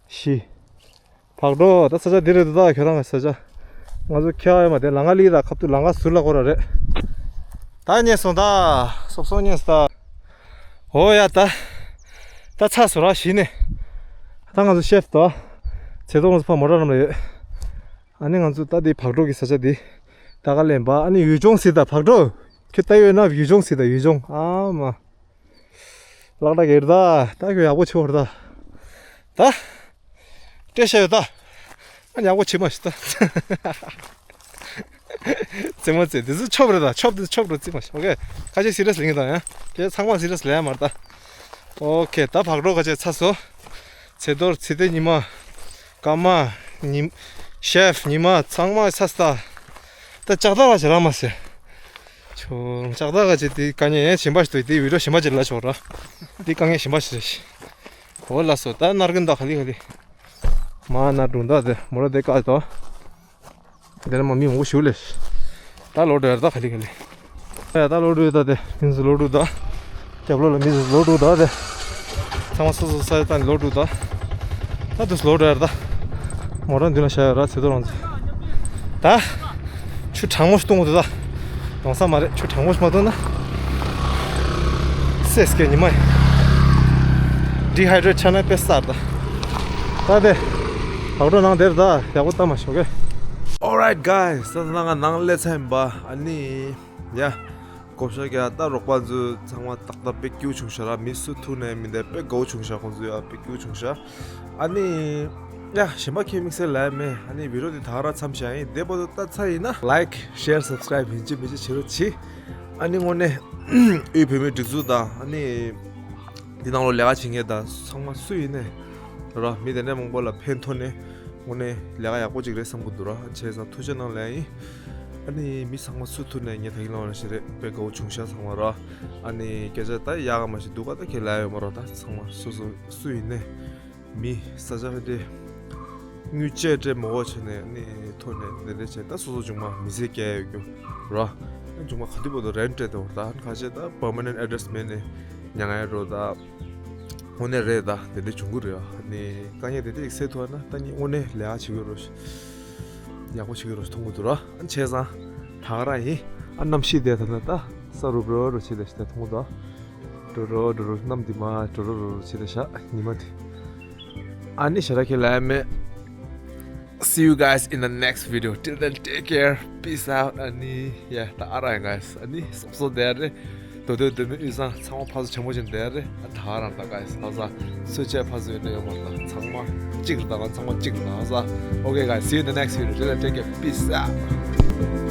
བཞི། བག་རོ་ད་ས་ཆ་འདི་རེད་འདུག་ད་ཁྱོད་རང་གི་ས་ཆ། ང་ཚོ་ཁྱེད་ཡོད་མ་དེ་ལང་ཀ་ལི་ད་ཁབ་ཏུ་ལང་ཀ་ཟུར་ལ་སྐོར་ར་རེད། ད་རྙེད་སོང་ད། སོབ་སོབ་རྙེད་སོང་ད། འོ་ཡ་ད། ད་ཚ་སོ་ར་བཞི་ནས། ད་ང་ཚོ་ཤེབ་ད། ཚེ་ཐོ་ང་ཚོ་ཕ་མོ་ར་རམ་ལ་ཡོད། ཨ་ནི་ང་ཚོ་ད་འདི་བག་རོ་གི་ས་ཆ་འདི། ད་ག་ལེན་པ་ཨ་ནི་ཡུལ་ལྗོངས་ཟེར་ད་བག་རོ། ཁྱོད་ད་ཡོད་ན་ཡུལ་ལྗོངས་ཟེར་ད་ཡུལ་ལྗོངས་ཨ་མ། ལག་ད་གེར་ད། ད་ཁྱོད་ཡག་པོ་ཆེ་བར་ད། ད། སྤྲད་ཤ་ཡོད་ད། ཨ་ཡག་པོ་ཆེ་མ་ཤི་ད། རྩེད་མོ་རྩེ་འདི་ཚོ་ཆོབ་རེད་ད་ཆོབ་འདི་ཆོབ་རེད་རྩེ་མ་ཤི་ཨོ་ཀེ། ཁ་ཆེ་སི་རི་ཡས་ལེན་གི་ད་ཡ། དེ་ཚང་མ་སི་རི་ཡས་ལེན་ཡ་མར་ད། ཨོ་ཀེ་ད་བག་རོ་ཁ་ཆེ་ཚ་སོ། ཚེ་རྡོར་ཚེ་བརྟན་ཉི་མ། ཀརྨ། ཉི། ཤེབ་ཉི་མ་ཚང་མ་ཚ་སྟ། ད་ལྕགས་ཐག་ལ་བྱེད་ར་མ་ཟེར། ཆོ་ལྕགས་ཐག་ག་ཅེ་དེ་དཀའ་ངལ་གཞན་པ་ཞིག་འདུག་དེ་བི་ཌིའོ་གཞན་པ་ཅིག་ལ་ཆོག་ར། དེ་དཀའ་ངལ་གཞན་པ་ཞིག་རེད། འོ་ལགས་སོ་ད་ནར་གིན་ད་ག་ལི་ག་ལི། མ་ན་དྲུང་ད་དེ་མོ་ར་དེ་ཀ་ཏོ། དེ་ལ་མ་མི་མང་པོ་ཞུ་ལེ། ད་ལོ་འགྲོ་ཡར་ད་ག་ལི་ག་ལི། ཡ་ད་ལོ་འགྲོ་ཡོད་ད་དེ་མིན་སུ་ལོ་འགྲོ་ད། རྒྱབ་ལོ་ལ་མི་ཚོ་ལོ་དྲུག་དག་དེ། ཚང་མ་སོ་སོ་ས་ཡ་ཏང་ལོ་དྲུག་དག་ད་དུ་ལོ་དྲུག་ཡར་ད། མོ་རང་མདུན་ལ་བཞག་ཡོད་ར་ཚེ་ཐོ་རང་ཚོ། ད། ཆུ་གྲང་མོ་ཞིག་བཏུང་དགོས་འདུག་ད། ཡོང་ས་མ་རེད་ཆུ་གྲང་མོ་ཞིག་མ་བཏུང་ན། སེ་སྐྱེ་ཉི་མ་ཡིན། ཌི་ཧའི་ཌི་རེཊ་ཆགས་ན་དཔེ་གསར་ད། ད་དེ། བག་གྲོ་ནང་དེར་ད་ཡག་པོ་ལྟ་མ་ཤོག་གེ། Alright guys ད་ད་ང་ནང་སླེབས་ཚར་ཡིན་པ་ཨ་ནི། ཡ། བགོ་བཤའ་རྒྱག་ད་རོགས་པ་ཚོས་ཚང་མ་ཏག་ཏག་དཔེ་སྐྱིད་པོ་བྱུང་ཤག་ར། མི་སུ་ཐུག་ནས་མི་འདས་དཔེ་དགའ་བོ་བྱུང་ཤག་ཁོང་ཚོ་ཡ་དཔེ་སྐྱིད་པོ་བྱུང་ཤག་ཨ་ནི། ཡ་གཞན་པ་ཁྱེད་དམིགས་བསལ་ལ་ཡ་མེད། ཨ་ནི་བི་ཌིའོ་འདི་ད་ག་རང་མཚམས་བཞག་ཡིན། བདེ་པོ་ད་ཚ་ཡིན་ན་ལའིཀ་ཤེར་སབ་སི་ཀ་རའིབ་ཡིན་གཅིག་མིན་གཅིག་བྱེད་རོགས་གྱིས། ཨ་ནི་དངོས་གནས་དབུས་བོད་མིའི་སྒྲིག་འཛུགས་དང་ཨ་ནི། འདི་ནང་ལོ་ལས་ཀ་བྱེད་མཁན་དང་ཚང་མ་སུ་ཡིན་ནས་ར་མི་དེ་འདྲ་མང་པོ་ལ་ཕན་ཐོགས་ནས་དངོས་གནས་ལས་ཀ་ཡག་པོ་ཅིག་རེད་བསམ་གི་འདུག་ར། བྱས་ཙང་ཐུགས་རྗེ་གནང་ལན་ཡིན། ཨ་ནི་མི་ཚང་མ་སུ་ཐུག་ནས་ངས་ད་གིན་ལ་ཞིག་རེད་དཔེ་དགའ་བོ་བྱུང་ཤག་ཚང་མ་ར། ཨ་ནི་སྐད་ཆ་ད་ཡག་མ་ཞིག་འདུག་ག་ད་ཁྱེད་ལ་ཡོད་མ་ར། ད་ཚང་མ་སོ་སོ་སུ་ཡིན་ནས་མི་ས་ཆ་དེ་དངུལ་ཆད་སྤྲད་མོ་བོ་བྱས་ནས་ཨ་ནི་ཐོག་ནས་དེ་འདྲ་བྱས་ད་སོ་སོ་ཆུང་མ་མི་ཚེ་སྐྱེལ་ཡོད་རྒྱུ་ར། ཆུང་མ་ག་དུས་བར་དུ་རེན་སྤྲད་དེ་བར་ད་ཁ་ཆེ་ད་པར་མ་ནེན་ཊི་ཨེ་ཌི་རེ་སི་མེད་ནས་ཉང་ཡ་རོ་ད། དངོས་གནས་རེད། ད་དེ་འདྲ་བྱུང་གི་རེད་ཨ། ནི་དཀའ་ངལ་དེ་འདྲ་ཞིག་སེལ་ཐུབ་ཨ་ན། ད་ནི་དངོས་གནས་ལས་ཀ་བྱེད་ཀྱི་རོ། ཡག་པོ་བྱེད་ཀྱི་རོ་མཐོང་གི་འདུག་ར། བྱས་ཙང་ད་ག་རང་ཡིན་ཨ། གནམ་གཤིས་དེ་ད་ན་ད་ས་རུབ་རོ་རོ་བྱེད་དེ་ཤ་མཐོང་གི་འདུག་ཨ། འགྲོ་རོ་འགྲོ་རོ། གནམ་འདི་མ་འགྲོ་རོ་རོ་རོ་བྱེད་དེ་ཤ་ཉི་མ་དེ། ཨ་ནི་ཞེ་དྲག་ཁྱེད་ལ་ཡ་མེད། See you guys in the next video. Till then, take care. Peace out. ཨ་ནི་ཡ་ད་ཨ་ར་ཡ་guys. ཨ་ནི་སོབ་སོབ་དེ་རེད། དོ་དོ་དོ་མི་དབུས་སང་ཚང་མ་ཕ་སུ་ཆེན་པོ་ཅན་དེ་རེད། ཨ་ད་ཨ་ར་ད་guys. ཧ་ས་སུ་ཆེ་ཕ་སུ་ཡོད་ན་ཡོད་མ་ད་ཚང་མ་གཅིག་རེད། ད་ག་ཚང་མ་གཅིག་རེད། ད་ཧ་ས། Okay guys, see you in the next video. Till then, take care. Peace out.